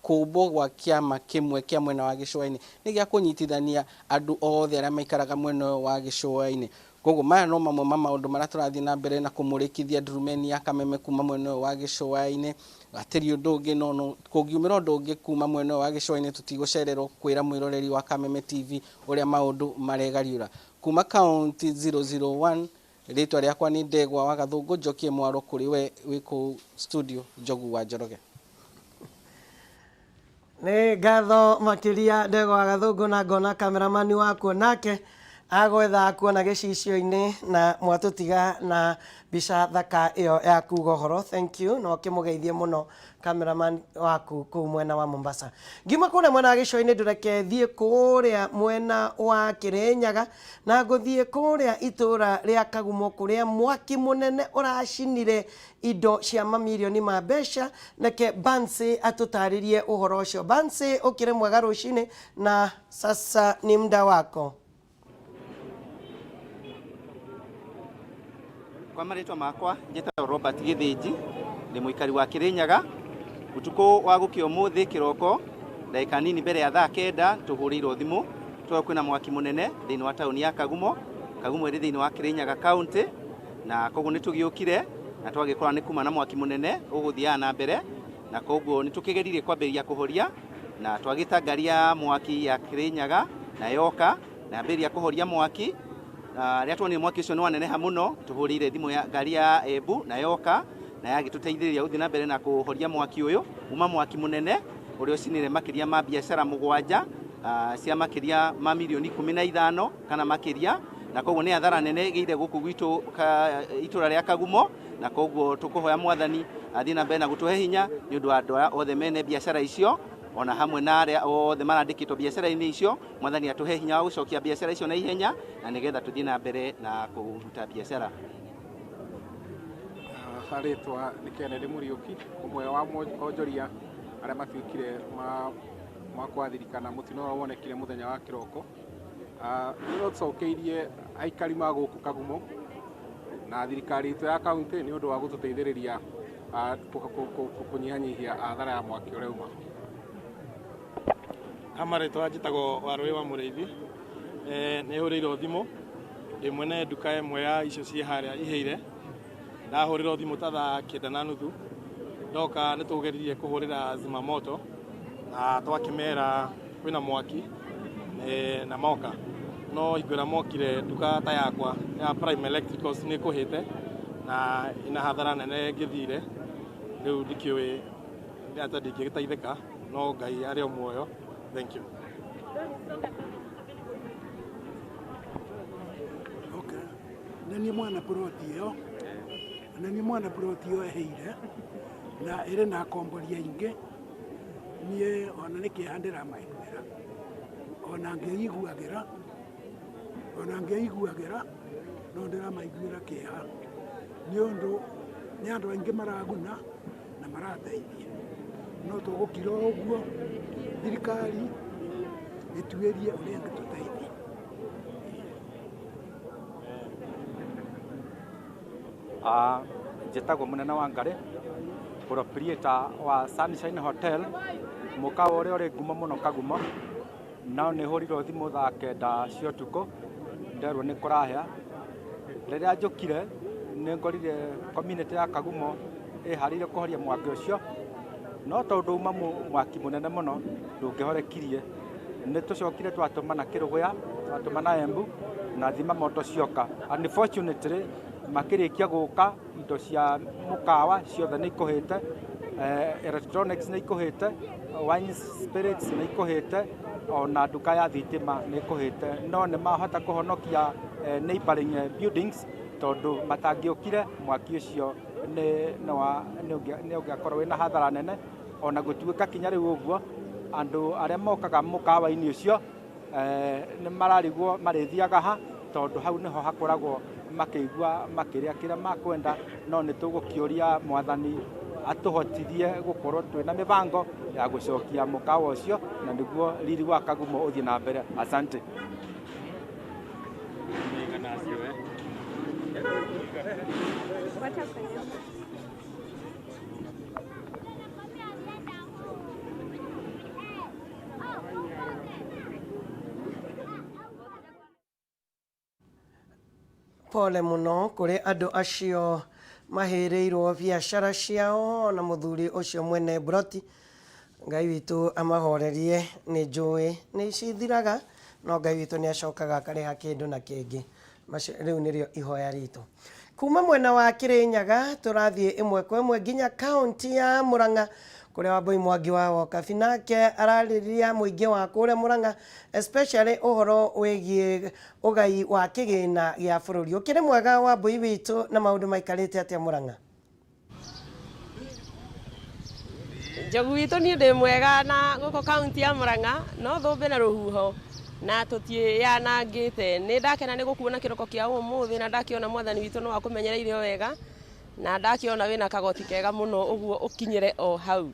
kũmbwo gwa kĩama kĩmwe kĩa mwena wa gĩcũa-inĩ nĩ gĩa kũnyitithania andũ othe arĩa maikaraga mwena ũyũ wa gĩcũa-inĩ. Koguo maya no mamwe ma maũndũ marĩa tũrathiĩ na mbere na kũmũrĩkithia ndurumeni ya Kameme kuma mwena ũyũ wa gĩcũa-inĩ. Hatirĩ ũndũ ũngĩ no kũngiumĩra ũndũ ũngĩ kuma mwena ũyũ wa gĩcũa-inĩ tũtigũcererwo kwĩra mwĩroreri wa Kameme TV ũrĩa maũndũ maregariũra. Kuma kaunti 001 rĩtwa rĩakwa nĩ Ndegwa wa Gathũngũ, njokie mwaro kũrĩ we wĩ kũu studio Njogu wa Njoroge. Nĩ ngatho makĩria Ndegwa wa Gathũngũ, na ngona kameramani wakuo nake agwetha kuona gĩcicio-inĩ na mwatũtiga na mbica thaka ĩyo ya kuga ũhoro. Thank you, na ũkĩmũgeithie mũno cameraman waku kũu mwena wa Mombasa. Ngiuma kũrĩa mwena wa gĩcũa-inĩ ndũreke thiĩ kũrĩa mwena wa Kĩrĩnyaga na ngũthiĩ kũrĩa itũra rĩa Kagumo kũrĩa mwaki mũnene ũracinire indo cia mamirioni ma mbeca. Reke Bansi atũtarĩrie ũhoro ũcio. Bansi, ũkĩrĩ mwega rũcinĩ, na sasa ni muda wako. Kwa marĩtwa makwa njĩtagwo Robert Gĩthĩnji, ndĩ mũikari wa Kĩrĩnyaga. Ũtukũ wa gũkĩa ũmũthĩ kĩroko ndagĩka nini mbere ya thaa 9 tũhũrĩirwo thimũ twerwo kwĩna mwaki mũnene thĩinĩ wa taũni ya Kagumo. Kagumo ĩrĩ thĩinĩ wa Kĩrĩnyaga county, na koguo nĩ tũgĩũkire na twagĩkora nĩ kuma na mwaki mũnene ũgũthiaga na mbere, na koguo nĩ tũkĩgeririe kwambĩrĩria kũhoria na twagĩta ngari ya mwaki ya Kĩrĩnyaga na yoka na yambĩrĩria kũhoria mwaki. Rĩrĩa tuonire mwaki ũcio nĩ waneneha mũno, tũhũrĩire thimũ ya ngari ya Embu na yoka na yagĩtũteithĩrĩria gũthiĩ na mbere na kũhoria mwaki ũyũ. Uma mwaki mũnene ũrĩa ũcinire makĩria ma biacara 7 cia makĩria ma mirioni 15 kana makĩria, na koguo nĩ athara nene ĩgĩire gũkũ gwitũ itũra rĩa Kagumo, na koguo tũkũhoya Mwathani athiĩ na mbere na gũtũhe hinya nĩ ũndũ wa andũ aya othe mene biacara icio, ona hamwe na arĩa othe marandĩkĩtwo biacara-inĩ icio. Mwathani atũhe hinya wa gũcokia biacara icio na ihenya, na nĩgetha tũthiĩ na mbere na kũruta biacara. Rĩtwa nĩ Kennedy Mũriũki, ũmwe wa onjoria arĩa matuĩkire ma kwathirikana mũtino ũrĩa wonekire mũthenya wa kĩroko. Nĩ tũcokeirie aikari ma gũkũ Kagumo na thirikari itũ ya kaunti nĩ ũndũ wa gũtũteithĩrĩria kũnyihanyihia athara ya mwaki ũrĩa uma. Amarĩtwa njĩtagwo Warũĩ wa Mũrĩithi. Nĩ hũrĩirwo thimũ ndĩ mwene nduka ĩmwe ya icio ciĩ harĩa ihĩire. Ndahũrĩrwo thimũ ta thaa 9:30, ndoka nĩ tũgeririe kũhũrĩra zimamoto na twakĩmera kwĩna mwaki na moka, no hingo ĩrĩa mokire nduka ta yakwa ya Prime Electricals nĩ ĩkũhĩte na ĩna hathara nene ĩngĩthire. Rĩu ndikĩũĩ atĩ ndingĩgĩteithĩka, no Ngai arĩ o muoyo. Thank you. Okay. Nĩ niĩ mwana ploti ĩyo, nĩ niĩ mwana ploti ĩyo ĩhĩire na ĩrĩ na akombori aingĩ. Niĩ ona nĩ kĩeha ndĩramaiguĩra, ona ngĩiguagĩra, ona ngĩiguagĩra no ndĩramaiguĩra kĩeha nĩ ũndũ nĩ andũ aingĩ maraguna na marateithia, no tũgũkira o ũguo thirikari ĩtuĩrie ũrĩa ĩngĩtũteithia. Njĩtagwo Mũnene wa Ngarĩ, proprietor wa Sunshine Hotel, mũkawa ũrĩa ũrĩ ngumo mũno Kagumo. No nĩ hũrirwo thimũ thaa 9 cia ũtukũ, nderwo nĩ kũrahĩa. Rĩrĩa njũkire nĩ ngorire community ya Kagumo ĩharĩirie kũhoria mwaki ũcio, no tondũ uma mwaki mũnene mũno ndũngĩhorekirie, nĩ tũcokire twatũmana Kĩrũgũya, twatũmana Embu na thima moto cioka. Unfortunately makĩrĩkia gũka indo cia mũkawa ciothe nĩ ikũhĩte, electronics nĩ ikũhĩte, wine spirits nĩ ikũhĩte, ona nduka ya thitima nĩ ĩkũhĩte, no nĩ mahota kũhonokia neighboring buildings tondũ matangĩũkire mwaki ũcio nĩ ũngĩakorwo wĩna hathara nene. Ona gũtuĩka kinya rĩu ũguo andũ arĩa mokaga mũkawa-inĩ ũcio nĩ mararigwo marĩthiaga ha, tondũ hau nĩho hakoragwo makĩigua makĩrĩa kĩrĩa makwenda. No nĩ tũgũkĩũria mwathani atũhotithie gũkorwo twĩna mĩbango ya gũcokia mũkawa ũcio na nĩguo riri wa Kagumo ũthiĩ na mbere. Asante. Pole mũno kũrĩ andũ acio mahĩrĩirwo biacara ciao na mũthuri ũcio mwene broti. Ngai witũ amahorerie, nĩ njũĩ nĩ cithiraga, no Ngai witũ nĩ acokaga akarĩha kĩndũ na kĩngĩ. Rĩu nĩrĩo ihoya ritũ. Kuma mwena wa Kĩrĩnyaga tũrathiĩ ĩmwe kwa ĩmwe nginya kaunti ya Murang'a kũrĩa Wambui Mwangi wa Wokabi nake ararĩrĩria mũingĩ wa kũrĩa Murang'a, especially ũhoro wĩgiĩ ũgai wa kĩgĩna gĩa bũrũri. Ũkĩrĩ mwega Wambui witũ, na maũndũ maikarĩte atĩa Murang'a? Njogu witũ niĩ ndĩ mwega na gũkũ kaunti ya Murang'a no thũmbĩ na rũhuho na tũtiĩyanangĩte. Nĩ ndakena nĩ gũkuona kĩroko kĩa ũmũthĩ na ndakĩona mwathani witũ no akũmenyereire o wega na ndakĩona wĩna kagoti kega mũno ũguo ũkinyĩre o hau.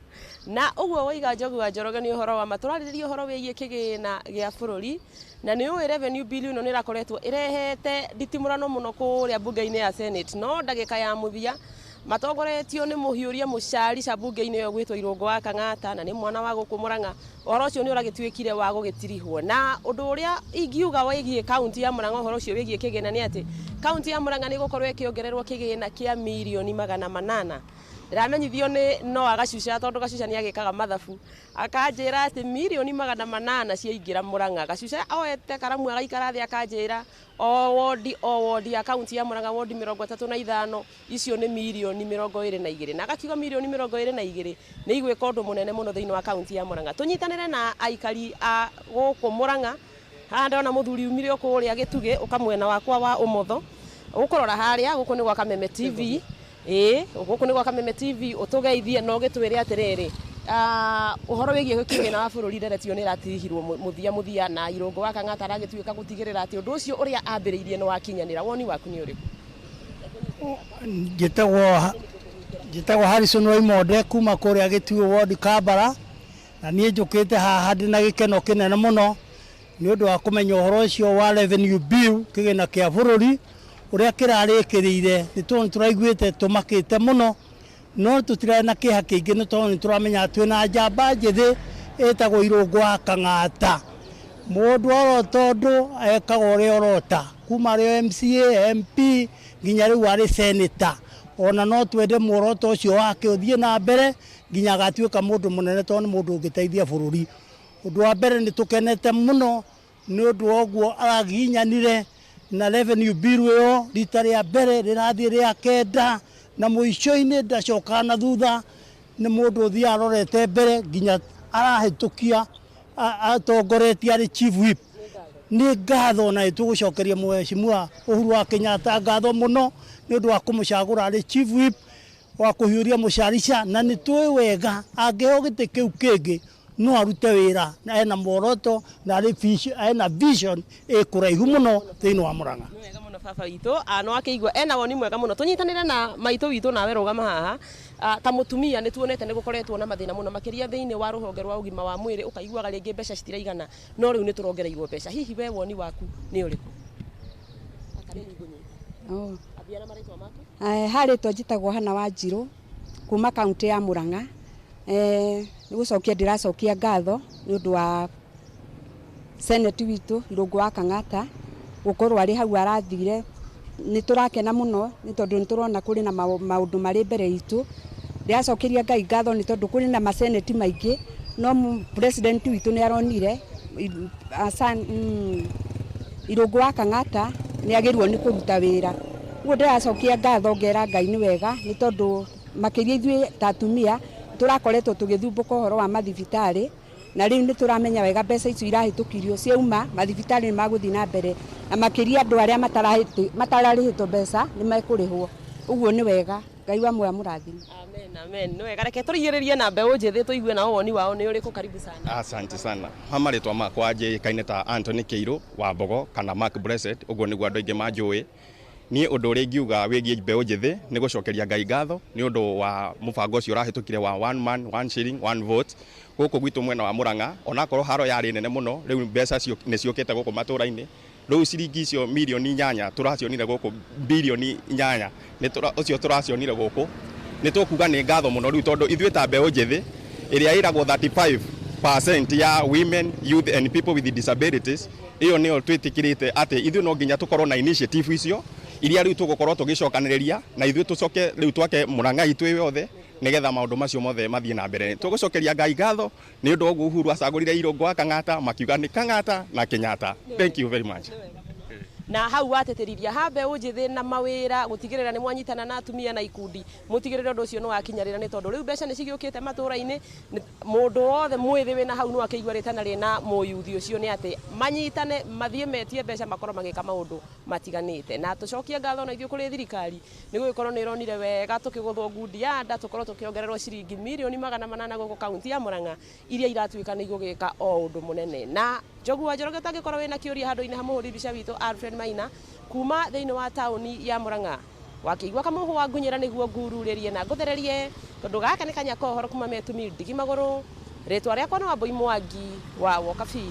Na ũguo waiga Njogu wa Njoroge nĩ ũhoro wa ma. Tũrarĩrĩria ũhoro wĩgiĩ kĩgĩna gĩa bũrũri na nĩ ũĩ revenue bill ĩno nĩ ĩrakoretwo ĩrehete nditimũrano mũno kũrĩa mbunge-inĩ ya Senate, no ndagĩka ya mũthia matongoretio nĩ mũhiũria mũcarica mbunge-inĩ ĩyo gwĩtwo Irũngũ wa Kang'ata na nĩ mwana wa gũkũ Murang'a. Ũhoro ũcio nĩ ũragĩtuĩkire wa gũgĩtirihwo. Na ũndũ ũrĩa ingiuga wĩgiĩ kaunti ya Murang'a ũhoro ũcio wĩgiĩ kĩgĩna nĩ atĩ kaunti ya Murang'a nĩ ĩgũkorwo ĩkĩongererwo kĩgĩna kĩa mirioni 800. Ndĩramenyithio nĩ Noah Gacuca tondũ Gacuca nĩ agĩkaga mathabu, akanjĩra atĩ mirioni 800 ciaingĩra Murang'a. Gacuca oete karamu agaikara thĩ akanjĩra o wodi o wodi ya kaunti ya Murang'a wodi 35 icio nĩ mirioni 22, na agakiuga mirioni 22 nĩ igwĩka ũndũ mũnene mũno thĩinĩ wa kaunti ya Murang'a. Tũnyitanĩre na aikari a gũkũ Murang'a. Haha ndĩrona mũthuri umire o kũrĩa Gĩtugĩ ũka mwena wakwa wa ũmotho, ũkũrora harĩa gũkũ nĩ gwa Kameme TV. Ĩĩ, gũkũ nĩ gwa Kameme TV, ũtũgeithie na ũgĩtwĩre atĩrĩrĩ, ũhoro wĩgiĩ kĩgĩna wa bũrũri nderetio nĩ ĩratirihirwo mũthia mũthia na Irũngũ wa Kang'ata aragĩtuĩka gũtigĩrĩra atĩ ũndũ ũcio ũrĩa ambĩrĩirie nĩ wakinyanĩra. Woni waku nĩ ũrĩkũ? Njĩtagwo Njĩtagwo Harrison Waimonde kuma kũrĩa Gĩtuũ ward Kambara, na niĩ njũkĩte haha ndĩ na gĩkeno kĩnene mũno nĩ ũndũ wa kũmenya ũhoro ũcio wa revenue bill, kĩgĩna kĩa bũrũri ũrĩa kĩrarĩkĩrĩire. Nĩ tondũ nĩ tũraiguĩte tũmakĩte mũno, no tũtirarĩ na kĩeha kĩingĩ nĩ tondũ nĩ tũramenya twĩna njamba njĩthĩ ĩtagwo Irũngũ wa Kang'ata. Mũndũ orota ũndũ ekaga ũrĩa orota, kuma arĩ o MCA, MP nginya rĩu arĩ senator. Ona no twende muoroto ũcio wake ũthiĩ na mbere nginya agatuĩka mũndũ mũnene, tondũ nĩ mũndũ ũngĩteithia bũrũri. Ũndũ wa mbere, nĩ tũkenete mũno nĩ ũndũ wa ũguo aragiginyanire na revenue bill ĩyo rita rĩa mbere, rĩrathiĩ rĩa kenda, na mũico-inĩ ndacokaga na thutha. Nĩ mũndũ ũthiaga arorete mbere nginya arahĩtũkia atongoretie arĩ chief whip. Nĩ ngatho, na nĩtũgũcokeria Mheshimiwa Uhuru wa Kenyatta ngatho mũno nĩ ũndũ wa kũmũcagũra arĩ chief whip wa kũhiũria mũcarica, na nĩ tũĩ wega angĩheo gĩtĩ kĩu kĩngĩ no arute wĩra, na ena muoroto na arĩ ena vision ĩ kũraihu mũno thĩinĩ wa Murang'a. Nĩ wega mũno baba witũ, no akĩigua ena woni mwega mũno. Tũnyitanĩre na maitũ witũ, nawe rũgama haha. Ta mũtumia, nĩ tuonete nĩ gũkoretwo na mathĩna mũno makĩria thĩinĩ wa rũhonge rwa ũgima wa mwĩrĩ, ũkaiguaga rĩngĩ mbeca citiraigana, no rĩu nĩ tũrongereirwo mbeca. Hihi we woni waku nĩ ũrĩkũ? Oh. Ambia na marĩtwa maku. Harĩtwa njĩtagwo Hana Wanjirũ kuma kaunti ya Murang'a. Nĩ gũcokia ndĩracokia ngatho nĩ ũndũ wa senate witũ Irũngũ wa Kang'ata gũkorwo arĩ hau arathire. Nĩ tũrakena mũno nĩ tondũ nĩ tũrona kũrĩ na maũndũ marĩ mbere itũ. Ndĩracokeria Ngai ngatho nĩ tondũ kũrĩ na maseneti maingĩ, no president witũ nĩ aronire Irũngũ wa Kang'ata nĩ agĩrĩirwo nĩ kũruta wĩra. Ũguo ndĩracokia ngatho, ngera Ngai nĩ wega, nĩ tondũ makĩria ithuĩ ta atumia tũrakoretwo tũgĩthumbũka ũhoro wa mathibitarĩ, na rĩu nĩ tũramenya wega mbeca icio irahĩtũkirio ciauma mathibitarĩ nĩ magũthiĩ na mbere, na makĩria andũ arĩa matararĩhĩtwo mbeca nĩ mekũrĩhwo. Ũguo nĩ wega. Ngai wa muoyo amũrathime. Amen, amen. Nĩ wega, reke tũrigĩrĩrie na mbeũ njĩthĩ tũigue nao woni wao nĩ ũrĩkũ. Karibu sana. Asante sana. Ha marĩtwa makwa njĩĩkaine ta Anthony Kĩirũ wa Mbogo kana Mark Blessed, ũguo nĩguo andũ aingĩ manjũĩ. Niĩ ũndũ ũrĩa ingiuga wĩgiĩ mbeũ njĩthĩ nĩ gũcokeria Ngai ngatho nĩ ũndũ wa mũbango ũcio ũrahĩtũkire wa one man, one shilling, one vote gũkũ gwitũ mwena wa Murang'a. Onakorwo haro yarĩ nene mũno, rĩu mbeca nĩ ciũkĩte gũkũ matũra-inĩ. Rĩu ciringi icio mirioni 8 tũracionire gũkũ, birioni 8 ũcio tũracionire gũkũ, nĩ tũkuga nĩ ngatho mũno rĩu, tondũ ithuĩ ta mbeũ njĩthĩ ĩrĩa ĩragwo 35% ya women, youth and people with disabilities, ĩyo nĩyo twĩtĩkĩrĩte atĩ ithuĩ no nginya tũkorwo na initiative icio iria rĩu tũgũkorwo tũgĩcokanĩrĩria na ithuĩ tũcoke rĩu twake Murang'a itũ yothe, nĩgetha maũndũ macio mothe mathiĩ na mbere. Tũgũcokeria Ngai ngatho nĩ ũndũ wa ũguo Uhuru acagũrire Irũngũ wa Kang'ata, makiuga nĩ Kang'ata na Kenyatta. Thank you very much. Na hau wateterithia ha mbeũ njĩthĩ na mawĩra, gũtigĩrĩra nĩ mwanyitana na atumia na ikundi, mũtigĩrĩre ũndũ ũcio nĩ wakinyarĩra, nĩ tondũ rĩu mbeca nĩ cigĩũkĩte matũra-inĩ. Mũndũ wothe mwĩthĩ wĩna hau no akĩigua rĩtana rĩna mũyuthi ũcio nĩ atĩ manyitane mathiĩ metie mbeca, makorwo magĩka maũndũ matiganĩte. Na tũcokie ngatho na ithuĩ kũrĩ thirikari nĩ gũgĩkorwo nĩ ĩronire wega tũkĩgũthwo ngundi ya nda, tũkorwo tũkĩongererwo ciringi 800 mirioni gũkũ kaunti ya Murang'a iria iratuĩka nĩ igũgĩka o ũndũ mũnene. Na Njogu wa Njoroge, ũtangĩkorwo wĩna kĩũria handũ-inĩ ha mũhũri mbica witũ Alfred Maina kuma thĩinĩ wa taũni ya Murang'a, wakĩigua kamũhũ wa ngunyĩra nĩguo ngururĩrie na ngũthererie, tondũ gaka nĩ kanya ka ũhoro kuma metumi ndigi magũrũ. Rĩtwa rĩakwa nĩ Wambui Mwangi wa Wokabi.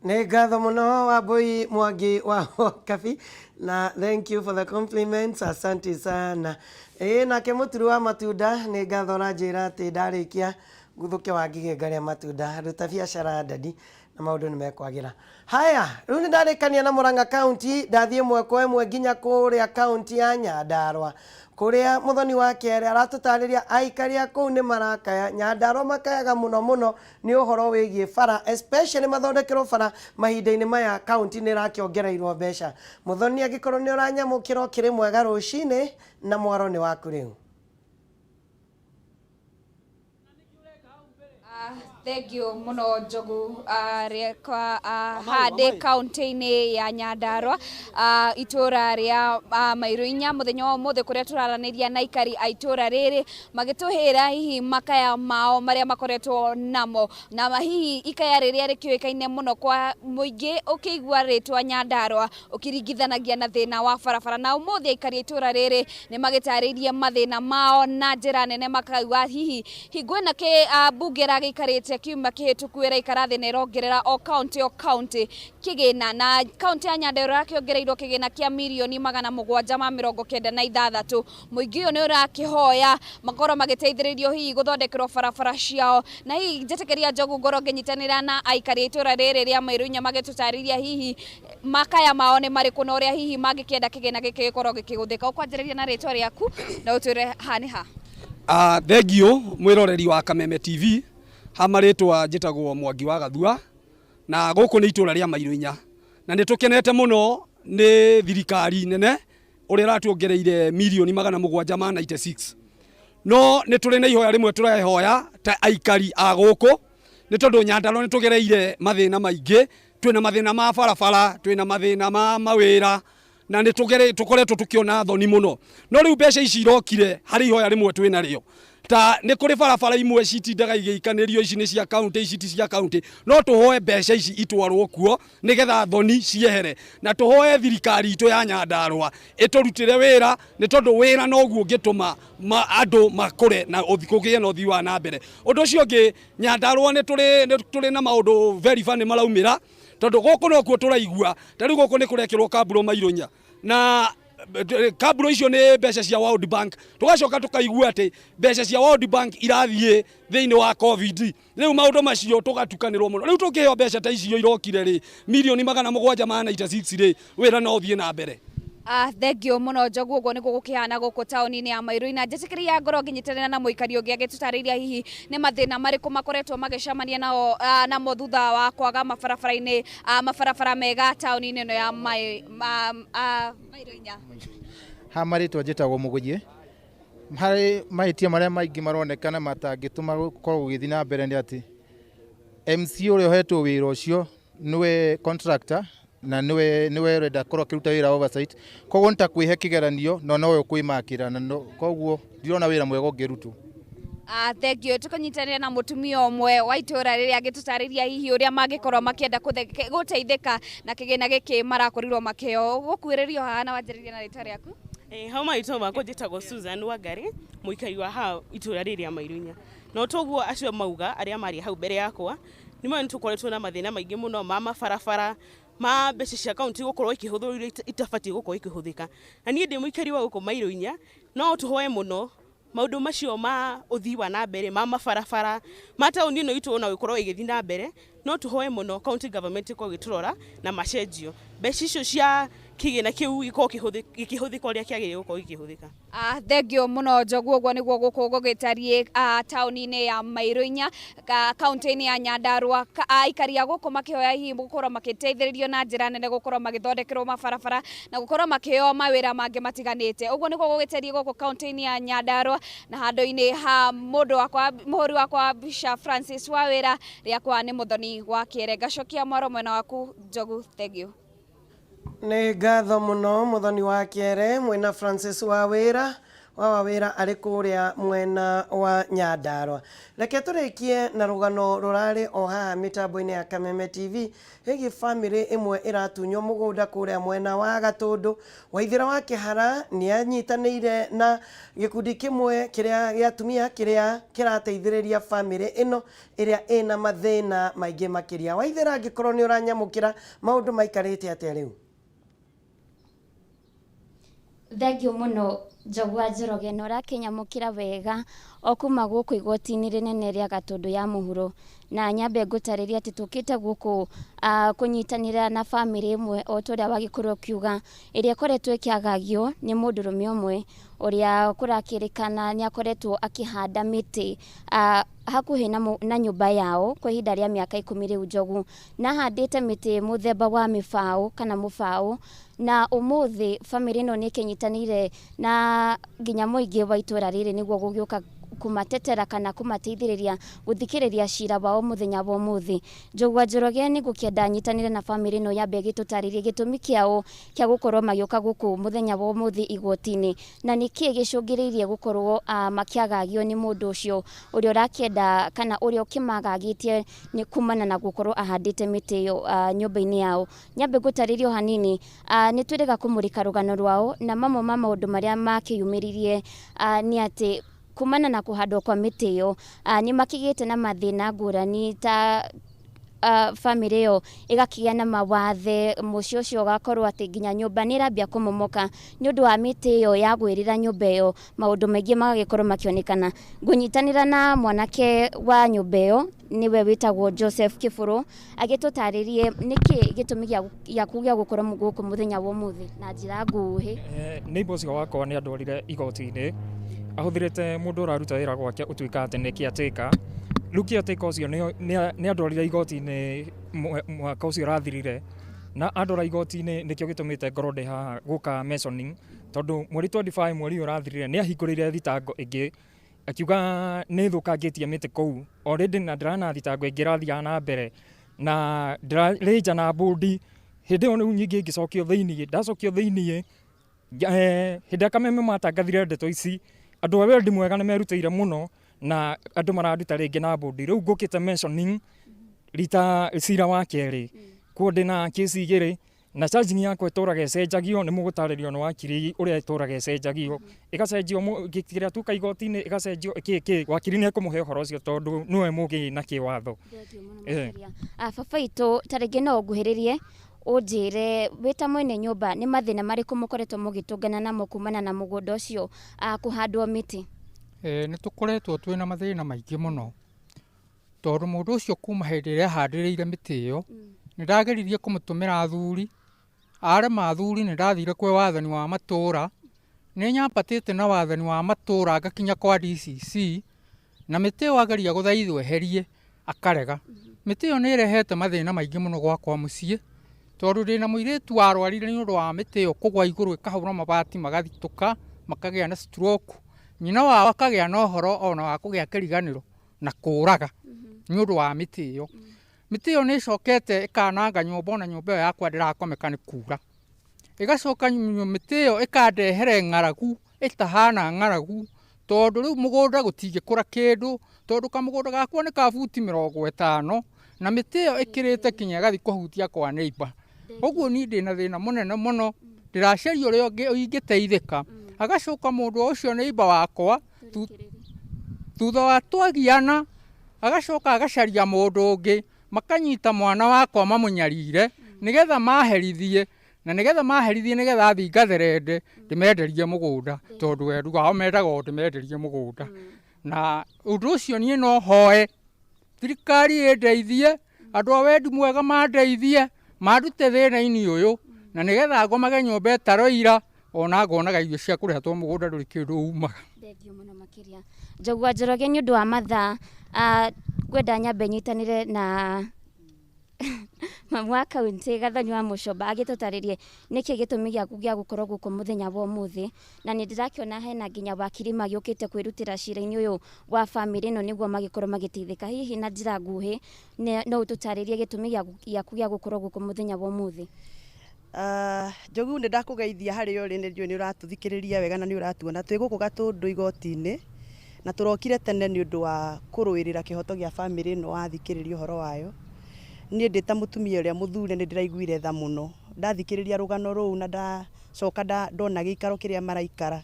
Nĩ ngatho mũno Wambui Mwangi wa Kabi, na thank you for the compliments, asante sana. Ĩĩ, nake mũturi wa matunda, nĩ ngatho ũranjĩra atĩ ndarĩkia nguthũke wa ngigĩ ngarĩa matunda. Ruta biacara ndadi na maũndũ nĩ mekwagĩra. Haya, rĩu nĩ ndarĩkania na Murang'a County, ndathiĩ ĩmwe kwa ĩmwe nginya kũrĩa kaunti ya Nyandarua, kũrĩa mũthoni wa kerĩ aratũtarĩria aikari a kũu nĩ marakaya. Nyandarua makayaga mũno mũno nĩ ũhoro wĩgiĩ bara, especially mathondekerwo bara mahinda-inĩ maya kaunti nĩ ĩrakĩongereirwo mbeca. Mũthoni, angĩkorwo nĩ ũranyamũkĩra, ũkĩrĩ mwega rũcinĩ, na mwaro nĩ waku rĩu. Thank you muno Njogu. Rĩakwa handĩ kaunti-inĩ ya Nyandarua, itũra rĩa Mairũ Inya, mũthenya wa ũmũthĩ kũrĩa tũraranĩria na aikari a itũra rĩrĩ magĩtũhĩra hihi makaya mao marĩa makoretwo namo, na hihi ikaya rĩrĩa rĩkĩũĩkaine mũno kwa mũingĩ ũkĩigua rĩtwa Nyandarua ũkĩringithanagia na thĩna wa barabara. Na ũmũthĩ aikari a itũra rĩrĩ nĩ magĩtarĩirie mathĩna mao na njĩra nene, makauga hihi hingo ĩna kĩ mbunge ĩragĩikarĩte kiumia kĩhĩtũku ĩraikara thĩ na ĩrongerera o kaunti o kaunti kĩgĩna, na kaunti ya Nyandarua ĩrakĩongereirwo kĩgĩna kĩa mirioni 796. Mũingĩ ũyũ nĩ ũrakĩhoya makorwo magĩteithĩrĩrio hihi gũthondekerwo barabara ciao, na hihi njĩtĩkĩria Njogu ngorwo ngĩnyitanĩra na aikari a itũra rĩrĩ rĩa Mairũ Inya magĩtũtarĩria hihi makaya mao nĩ marĩkũ na ũrĩa hihi mangĩkĩenda kĩgĩna gĩkĩ gĩkorwo gĩkĩhũthĩka. Ũkwanjĩrĩria na rĩtwa rĩaku na ũtwĩre ha nĩ ha. Thengiũ mwĩroreri wa Kameme TV. Ha marĩtwa njĩtagwo Mwangi wa Gathua, na gũkũ nĩ itũra rĩa Mairũ Inya, na nĩ tũkenete mũno nĩ thirikari nene ũrĩa ĩratuongereire mirioni 796. No nĩ tũrĩ na ihoya rĩmwe tũrehoya ta aikari a gũkũ, nĩ tondũ Nyandarua nĩ tũgereire mathĩna maingĩ. Twĩna mathĩna ma barabara, twĩna mathĩna ma mawĩra, na nĩ tũkoretwo tũkĩona thoni mũno. No rĩu mbeca ici irokire, harĩ ihoya rĩmwe twĩna rĩo, ta nĩ kũrĩ barabara imwe citindaga igĩikanĩrio, ici nĩ cia kaunti, ici ti cia kaunti. No tũhoe mbeca ici itwarwo kuo nĩgetha thoni ciehere, na tũhoe thirikari itũ ya Nyandarua ĩtũrutĩre wĩra, nĩ tondũ wĩra noguo ũngĩtũma andũ makũre na kũgĩe na ũthii wa na mbere. Ũndũ ũcio ũngĩ, Nyandarua nĩ tũrĩ na maũndũ very funny maraumĩra, tondũ gũkũ nokuo tũraigua ta rĩu gũkũ nĩ kũrekĩrwo kamburo Mairũ Inya, na kamburo icio nĩ mbeca cia World Bank. Tũgacoka tũkaigua atĩ mbeca cia World Bank irathiĩ thĩinĩ wa COVID. Rĩu maũndũ macio tũgatukanĩrwo mũno. Rĩu tũkĩheo mbeca ta icio irokire rĩ, mirioni 796 rĩ, wĩra no ũthiĩ na mbere. Thengio mũno Njogu. Ũguo nĩguo gũkĩhana gũkũ taũni-inĩ ya Mairũ. Na njĩtĩkĩria ngorwo ngĩnyitanĩra na mũikari ũngĩ agĩtũtarĩria hihi nĩ mathĩna marĩkũ makoretwo magĩcemania nao namo thutha wa kwaga mabarabara-inĩ, mabarabara mega taũni-inĩ ĩno ya Mairũ Inya. Ha marĩtwa njĩtagwo Mũgũthiĩ. Harĩ mahĩtia marĩa maingĩ maronekana matangĩtũma gũkorwo gũgĩthiĩ na mbere nĩ atĩ MC ũrĩa ũhetwo wĩra ũcio nĩwe contractor na nĩwe ũrenda korwo akĩruta wĩra oversight, koguo nĩ ta kwĩhe kĩgeranio na nowe ũkwĩmakĩra na koguo ndirona wĩra mwega ũngĩrutwo. Thank you. Tũkũnyitanĩra na mũtumia ũmwe wa itũra rĩrĩa angĩtũtarĩria hihi ũrĩa mangĩkorwo makĩenda gũteithĩka na kĩgĩna gĩkĩ marakorirwo makĩheo. Gũkuĩrĩrio haha na wanjĩrĩria na rĩtwa rĩaku. Hau marĩtwa makwa njĩtagwo Susan Wangari, mũikari wa haha itũra rĩrĩ rĩa Mairũ Inya. Na toguo acio mauga arĩa marĩ hau mbere yakwa, nĩ moĩ nĩ tũkoretwo na mathĩna maingĩ mũno ma mabarabara, ma mbeca cia kaunti gũkorwo ikĩhũthĩrwo iria itabatiĩ gũkorwo ikĩhũthĩka. Na niĩ ndĩ mũikari wa gũkũ Mairũ Inya, no tũhoe mũno maũndũ macio ma ũthii wa na mbere ma mabarabara ma taũni ĩno itũ ona gũkorwo ĩgĩthiĩ na mbere. No tũhoe mũno county government ĩkorwo ĩgĩtũrora na macenjio mbeca icio cia kĩgĩna kĩu gĩkorwo gĩkĩhũthĩka ũrĩa kĩagĩrĩire gũkorwo gĩkĩhũthĩka. Thengio mũno Njogu. Ũguo nĩguo gũkũ gũgĩtariĩ taũni-inĩ ya Mairũ Inya, kaunti-inĩ ya Nyandarua. Aikari a gũkũ makĩhoya hihi gũkorwo magĩteithĩrĩrio na njĩra nene gũkorwo magĩthondekerwo mabarabara na gũkorwo makĩheo mawĩra mangĩ matiganĩte. Ũguo nĩguo gũgĩtariĩ gũkũ kaunti-inĩ ya Nyandarua, na handũ-inĩ ha mũndũ wakwa, mũhũri wakwa wa mbica Francis Wawĩra, rĩakwa nĩ Mũthoni wa Kĩere. Ngacokia mwaro mwena waku Njogu. Thengio. Nĩ ngatho mũno Mũthoni wa Kĩere mwĩna Francis Wawĩra wa Wawĩra arĩ kũrĩa mwena wa Nyandarua. Reke tũrĩkie na rũgano rũrarĩ o haha mĩtambo-inĩ ya Kameme TV ĩgiĩ bamĩrĩ ĩmwe ĩratunywo mũgũnda kũrĩa mwena wa Gatũndũ. Waithĩra wa Kĩhara nĩ anyitanĩire na gĩkundi kĩmwe kĩrĩa gĩa atumia kĩrĩa kĩrateithĩrĩria bamĩrĩ ĩno ĩrĩa ĩna mathĩna maingĩ makĩria. Waithĩra, angĩkorwo nĩ ũranyamũkĩra, maũndũ maikarĩte atĩa rĩu? Thengio mũno Njogu wa Njoroge, na ũrakĩnyamũkĩra wega o kuma gũkũ igoti-inĩ rĩnene rĩa Gatũndũ ya mũhuro. Na nyambe ngũtarĩrie atĩ tũkĩte gũkũ kũnyitanĩra na bamĩrĩ ĩmwe, o ta ũrĩa wagĩkorwo ũkiuga, ĩrĩa ĩkoretwo ĩkĩagagio nĩ mũndũrũme ũmwe ũrĩa kũrakĩrĩkana nĩ akoretwo akĩhanda mĩtĩ hakuhĩ na nyũmba yao kwa ihinda rĩa mĩaka 10 rĩu Njogu, na ahandĩte mĩtĩ mũthemba wa mĩbaũ kana mũbaũ. Na ũmũthĩ bamĩrĩ ĩno nĩ ĩkĩnyitanĩire na nginya mũingĩ wa itũra rĩrĩ nĩguo gũgĩũka kũmatetera kana kũmateithĩrĩria gũthikĩrĩria cira wao mũthenya wa ũmũthĩ. Njogu wa Njoroge nĩ ngũkĩenda nyitanĩre na bamĩrĩ ĩno yambe ĩgĩtũtarĩrie gĩtũmi kĩao kĩa gũkorwo magĩũka gũkũ mũthenya wa ũmũthĩ igoti-inĩ na nĩkĩ gĩcũngĩrĩirie gũkorwo makĩagagio nĩ mũndũ ũcio ũrĩa ũrakĩenda kana ũrĩa ũkĩmagagĩtie nĩ kumana na gũkorwo ahandĩte mĩtĩ ĩyo nyũmba-inĩ yao. Nyambe ngũtarĩrie o hanini, nĩ twĩrĩga kũmũrĩka rũgano rwao na mamwe ma maũndũ marĩa makĩyumĩririe nĩ atĩ kumana na kũhandwo kwa mĩtĩ ĩyo nĩ makĩgĩte na mathĩna ngũrani ta bamĩrĩ ĩyo ĩgakĩgĩa na mawathe, mũciĩ ũcio ũgakorwo atĩ nginya nyũmba nĩ ĩrambia kũmomoka nĩ ũndũ wa mĩtĩ ĩyo yagwĩrĩra nyũmba ĩyo, maũndũ maingĩ magagĩkorwo makĩonekana. Ngũnyitanĩra na mwanake wa nyũmba ĩyo nĩwe wĩtagwo Joseph Kĩbũrũ agĩtũtarĩrie nĩkĩ gĩtũmi gĩaku gĩa gũkorwo gũkũ mũthenya wa ũmũthĩ na njĩra nguhĩ. Neighbor ũcio wakwa nĩ andwarire igoti-inĩ ahũthĩrĩte mũndũ ũraruta wĩra gwake ũtuĩka atĩ nĩ caretaker. Rĩu caretaker ũcio nĩ andwarire igoti-inĩ mwaka ũcio ũrathirire, na andwara igoti-inĩ nĩkĩo gĩtũmĩte ngorwo ndĩ haha gũka mentioning, tondũ mweri 25 mweri ũyũ ũrathirire nĩ ahingũrĩire thitango ĩngĩ akiuga nĩ thũkangĩtie mĩtĩ kũu already, na ndĩrana thitango ĩngĩ ĩrathiaga na mbere na ndĩrarĩnja na mbũndi. Hĩndĩ ĩyo rĩu nyingĩ ngĩcokio thĩiniĩ, ndacokio thĩiniĩ hĩndĩ ĩrĩa Kameme matangathire ndeto ici, andũ a wendi mwega nĩ merutĩire mũno na andũ maranduta rĩngĩ na mbũndi. Rĩu ngũkĩte mentioning rita cira wa kerĩ kuo ndĩna kesi igĩrĩ na charging yakwa ĩtũraga ĩcenjagio. Nĩ mũgũtarĩrio nĩ wakiri ũrĩa ĩtũraga ĩcenjagio, ĩgacenjio kĩrĩa tuka igoti-inĩ ĩgacenjio ĩkĩ wakiri nĩ ekũmũhe ũhoro ũcio tondũ nĩwe mũgĩ na kĩwatho. Baba itũ, ta rĩngĩ no ũnguhĩrĩrie ũnjĩre wĩ ta mwene nyũmba nĩ mathĩna marĩkũ mũkoretwo mũgĩtũngana namo kumana na mũgũnda ũcio kũhandwo mĩtĩ? Nĩ tũkoretwo twĩna mathĩna maingĩ mũno tondũ mũndũ ũcio kuma hĩndĩ ĩrĩa ahandĩrĩire mĩtĩ ĩyo, nĩ ndageririe kũmũtũmĩra athuri, arema athuri nĩ ndathire kwĩ wathani wa matũra, nĩ nyambatĩte na wathani wa matũra ngakinya kwa DCC, na mĩtĩ ĩyo ageria gũthaithwo eherie akarega. Mĩtĩ ĩyo nĩ ĩrehete mathĩna maingĩ mũno gwakwa mũciĩ, tondũ ndĩna mũirĩtu warwarire nĩ ũndũ wa mĩtĩ ĩyo kũgwa igũrũ ĩkahũra mabati magathitũka makagĩa na stroke, nyina wao akagĩa na ũhoro ona wa kũgĩa kĩriganĩro na kũraga nĩ ũndũ wa mĩtĩ ĩyo. Mĩtĩ ĩyo nĩ ĩcokete ĩkananga nyũmba, ona nyũmba ĩyo yakwa ndĩrakomeka nĩ kura. Ĩgacoka mĩtĩ ĩyo ĩkandehere ng'aragu ĩtahana ng'aragu, tondũ rĩu mũgũnda gũtingĩkũra kĩndũ, tondũ kamũgũnda gakwa nĩ ka buti 50 na mĩtĩ ĩyo ĩkĩrĩte kinya ĩgathiĩ kũhutia kwa neighbor. Ũguo niĩ ndĩna thĩna mũnene mũno, ndĩracaria ũrĩa ingĩteithĩka. Agacoka mũndũ ũcio neighbor wakwa thutha wa twagiana agacoka agacaria mũndũ ũngĩ, makanyita mwana wakwa mamũnyarire nĩgetha maherithie, na nĩgetha maherithie nĩgetha athiĩ ngatherende ndĩmenderie mũgũnda, tondũ wendu wao mendaga o ndĩmenderie mũgũnda. Na ũndũ ũcio niĩ no hoe thirikari ĩndeithie, andũ a wendi mwega mandeithie, mandute thĩna-inĩ ũyũ, na nĩgetha ngomage nyũmba ĩtaroira ona ngonaga irio cia kũrĩa tondũ mũgũnda ndũrĩ kĩndũ umaga. Thengiũ mũno makĩria Njogu wa Njoroge nĩ ũndũ wa mathaa. Ngwenda nyambe nyitanĩre na mamu wa kaunti Gathoni wa Mũcomba agĩtũtarĩrie nĩkĩ gĩtũmi gĩaku gĩa gũkorwo gũkũ mũthenya wa ũmũthĩ, na nĩ ndĩrakĩona hena nginya wakiri magĩũkĩte kwĩrutĩra cira-inĩ ũyũ wa bamĩrĩ ĩno nĩguo magĩkorwo magĩteithĩka. Hihi na njĩra nguhĩ no ũtũtarĩrie gĩtũmi gĩaku gĩa gũkorwo gũkũ mũthenya wa ũmũthĩ? Njogu, nĩ ndakũgeithia harĩa ũrĩ, nĩ njũĩ nĩ ũratũthikĩrĩria wega na nĩ ũratuona twĩ gũkũ Gatũndũ igoti-inĩ, na tũrokire tene nĩ ũndũ wa kũrũĩrĩra kĩhoto gĩa bamĩrĩ ĩno wathikĩrĩria ũhoro wayo. Niĩ ndĩ ta mũtumia ũrĩa mũthure nĩ ndĩraiguire tha mũno ndathikĩrĩria rũgano rũu, na ndacoka ndona gĩikaro kĩrĩa maraikara.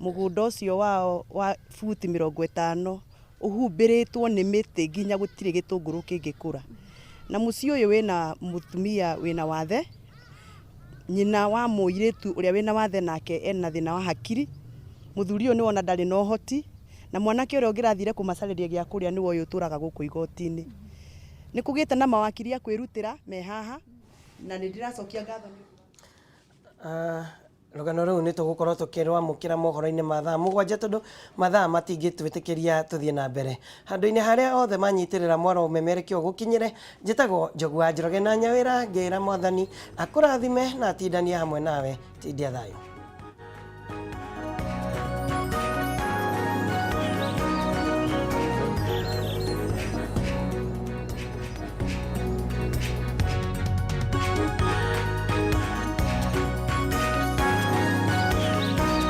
Mũgũnda ũcio wao wa buti 50 ũhumbĩrĩtwo nĩ mĩtĩ nginya gũtirĩ gĩtũngũrũ kĩngĩkũra. Na mũciĩ ũyũ wĩna mũtumia wĩna wathe, nyina wa mũirĩtu ũrĩa wĩna wathe nake ena thĩna wa hakiri, mũthuri ũyũ nĩwona ndarĩ na ũhoti, na mwanake ũrĩa ũngĩrathire kũmacarĩria gĩa kũrĩa nĩwe ũyũ ũtũraga gũkũ igoti-inĩ. Nĩ kũgĩte na mawakiri a kwĩrutĩra me haha, na nĩ ndĩracokia ngatho. Rũgano rũu nĩ tũgũkorwo tũkĩrwamũkĩra mohoro-inĩ ma thaa 7, tondũ mathaa matingĩtwĩtĩkĩria tũthiĩ na mbere. Handũ-inĩ harĩa othe manyitĩrĩra mwaro ũmemerekio ũgũkinyĩre, njĩtagwo Njogu wa Njoroge na Nyawĩra, ngĩra Mwathani akũrathime na atindanie hamwe nawe. Tindia thayũ.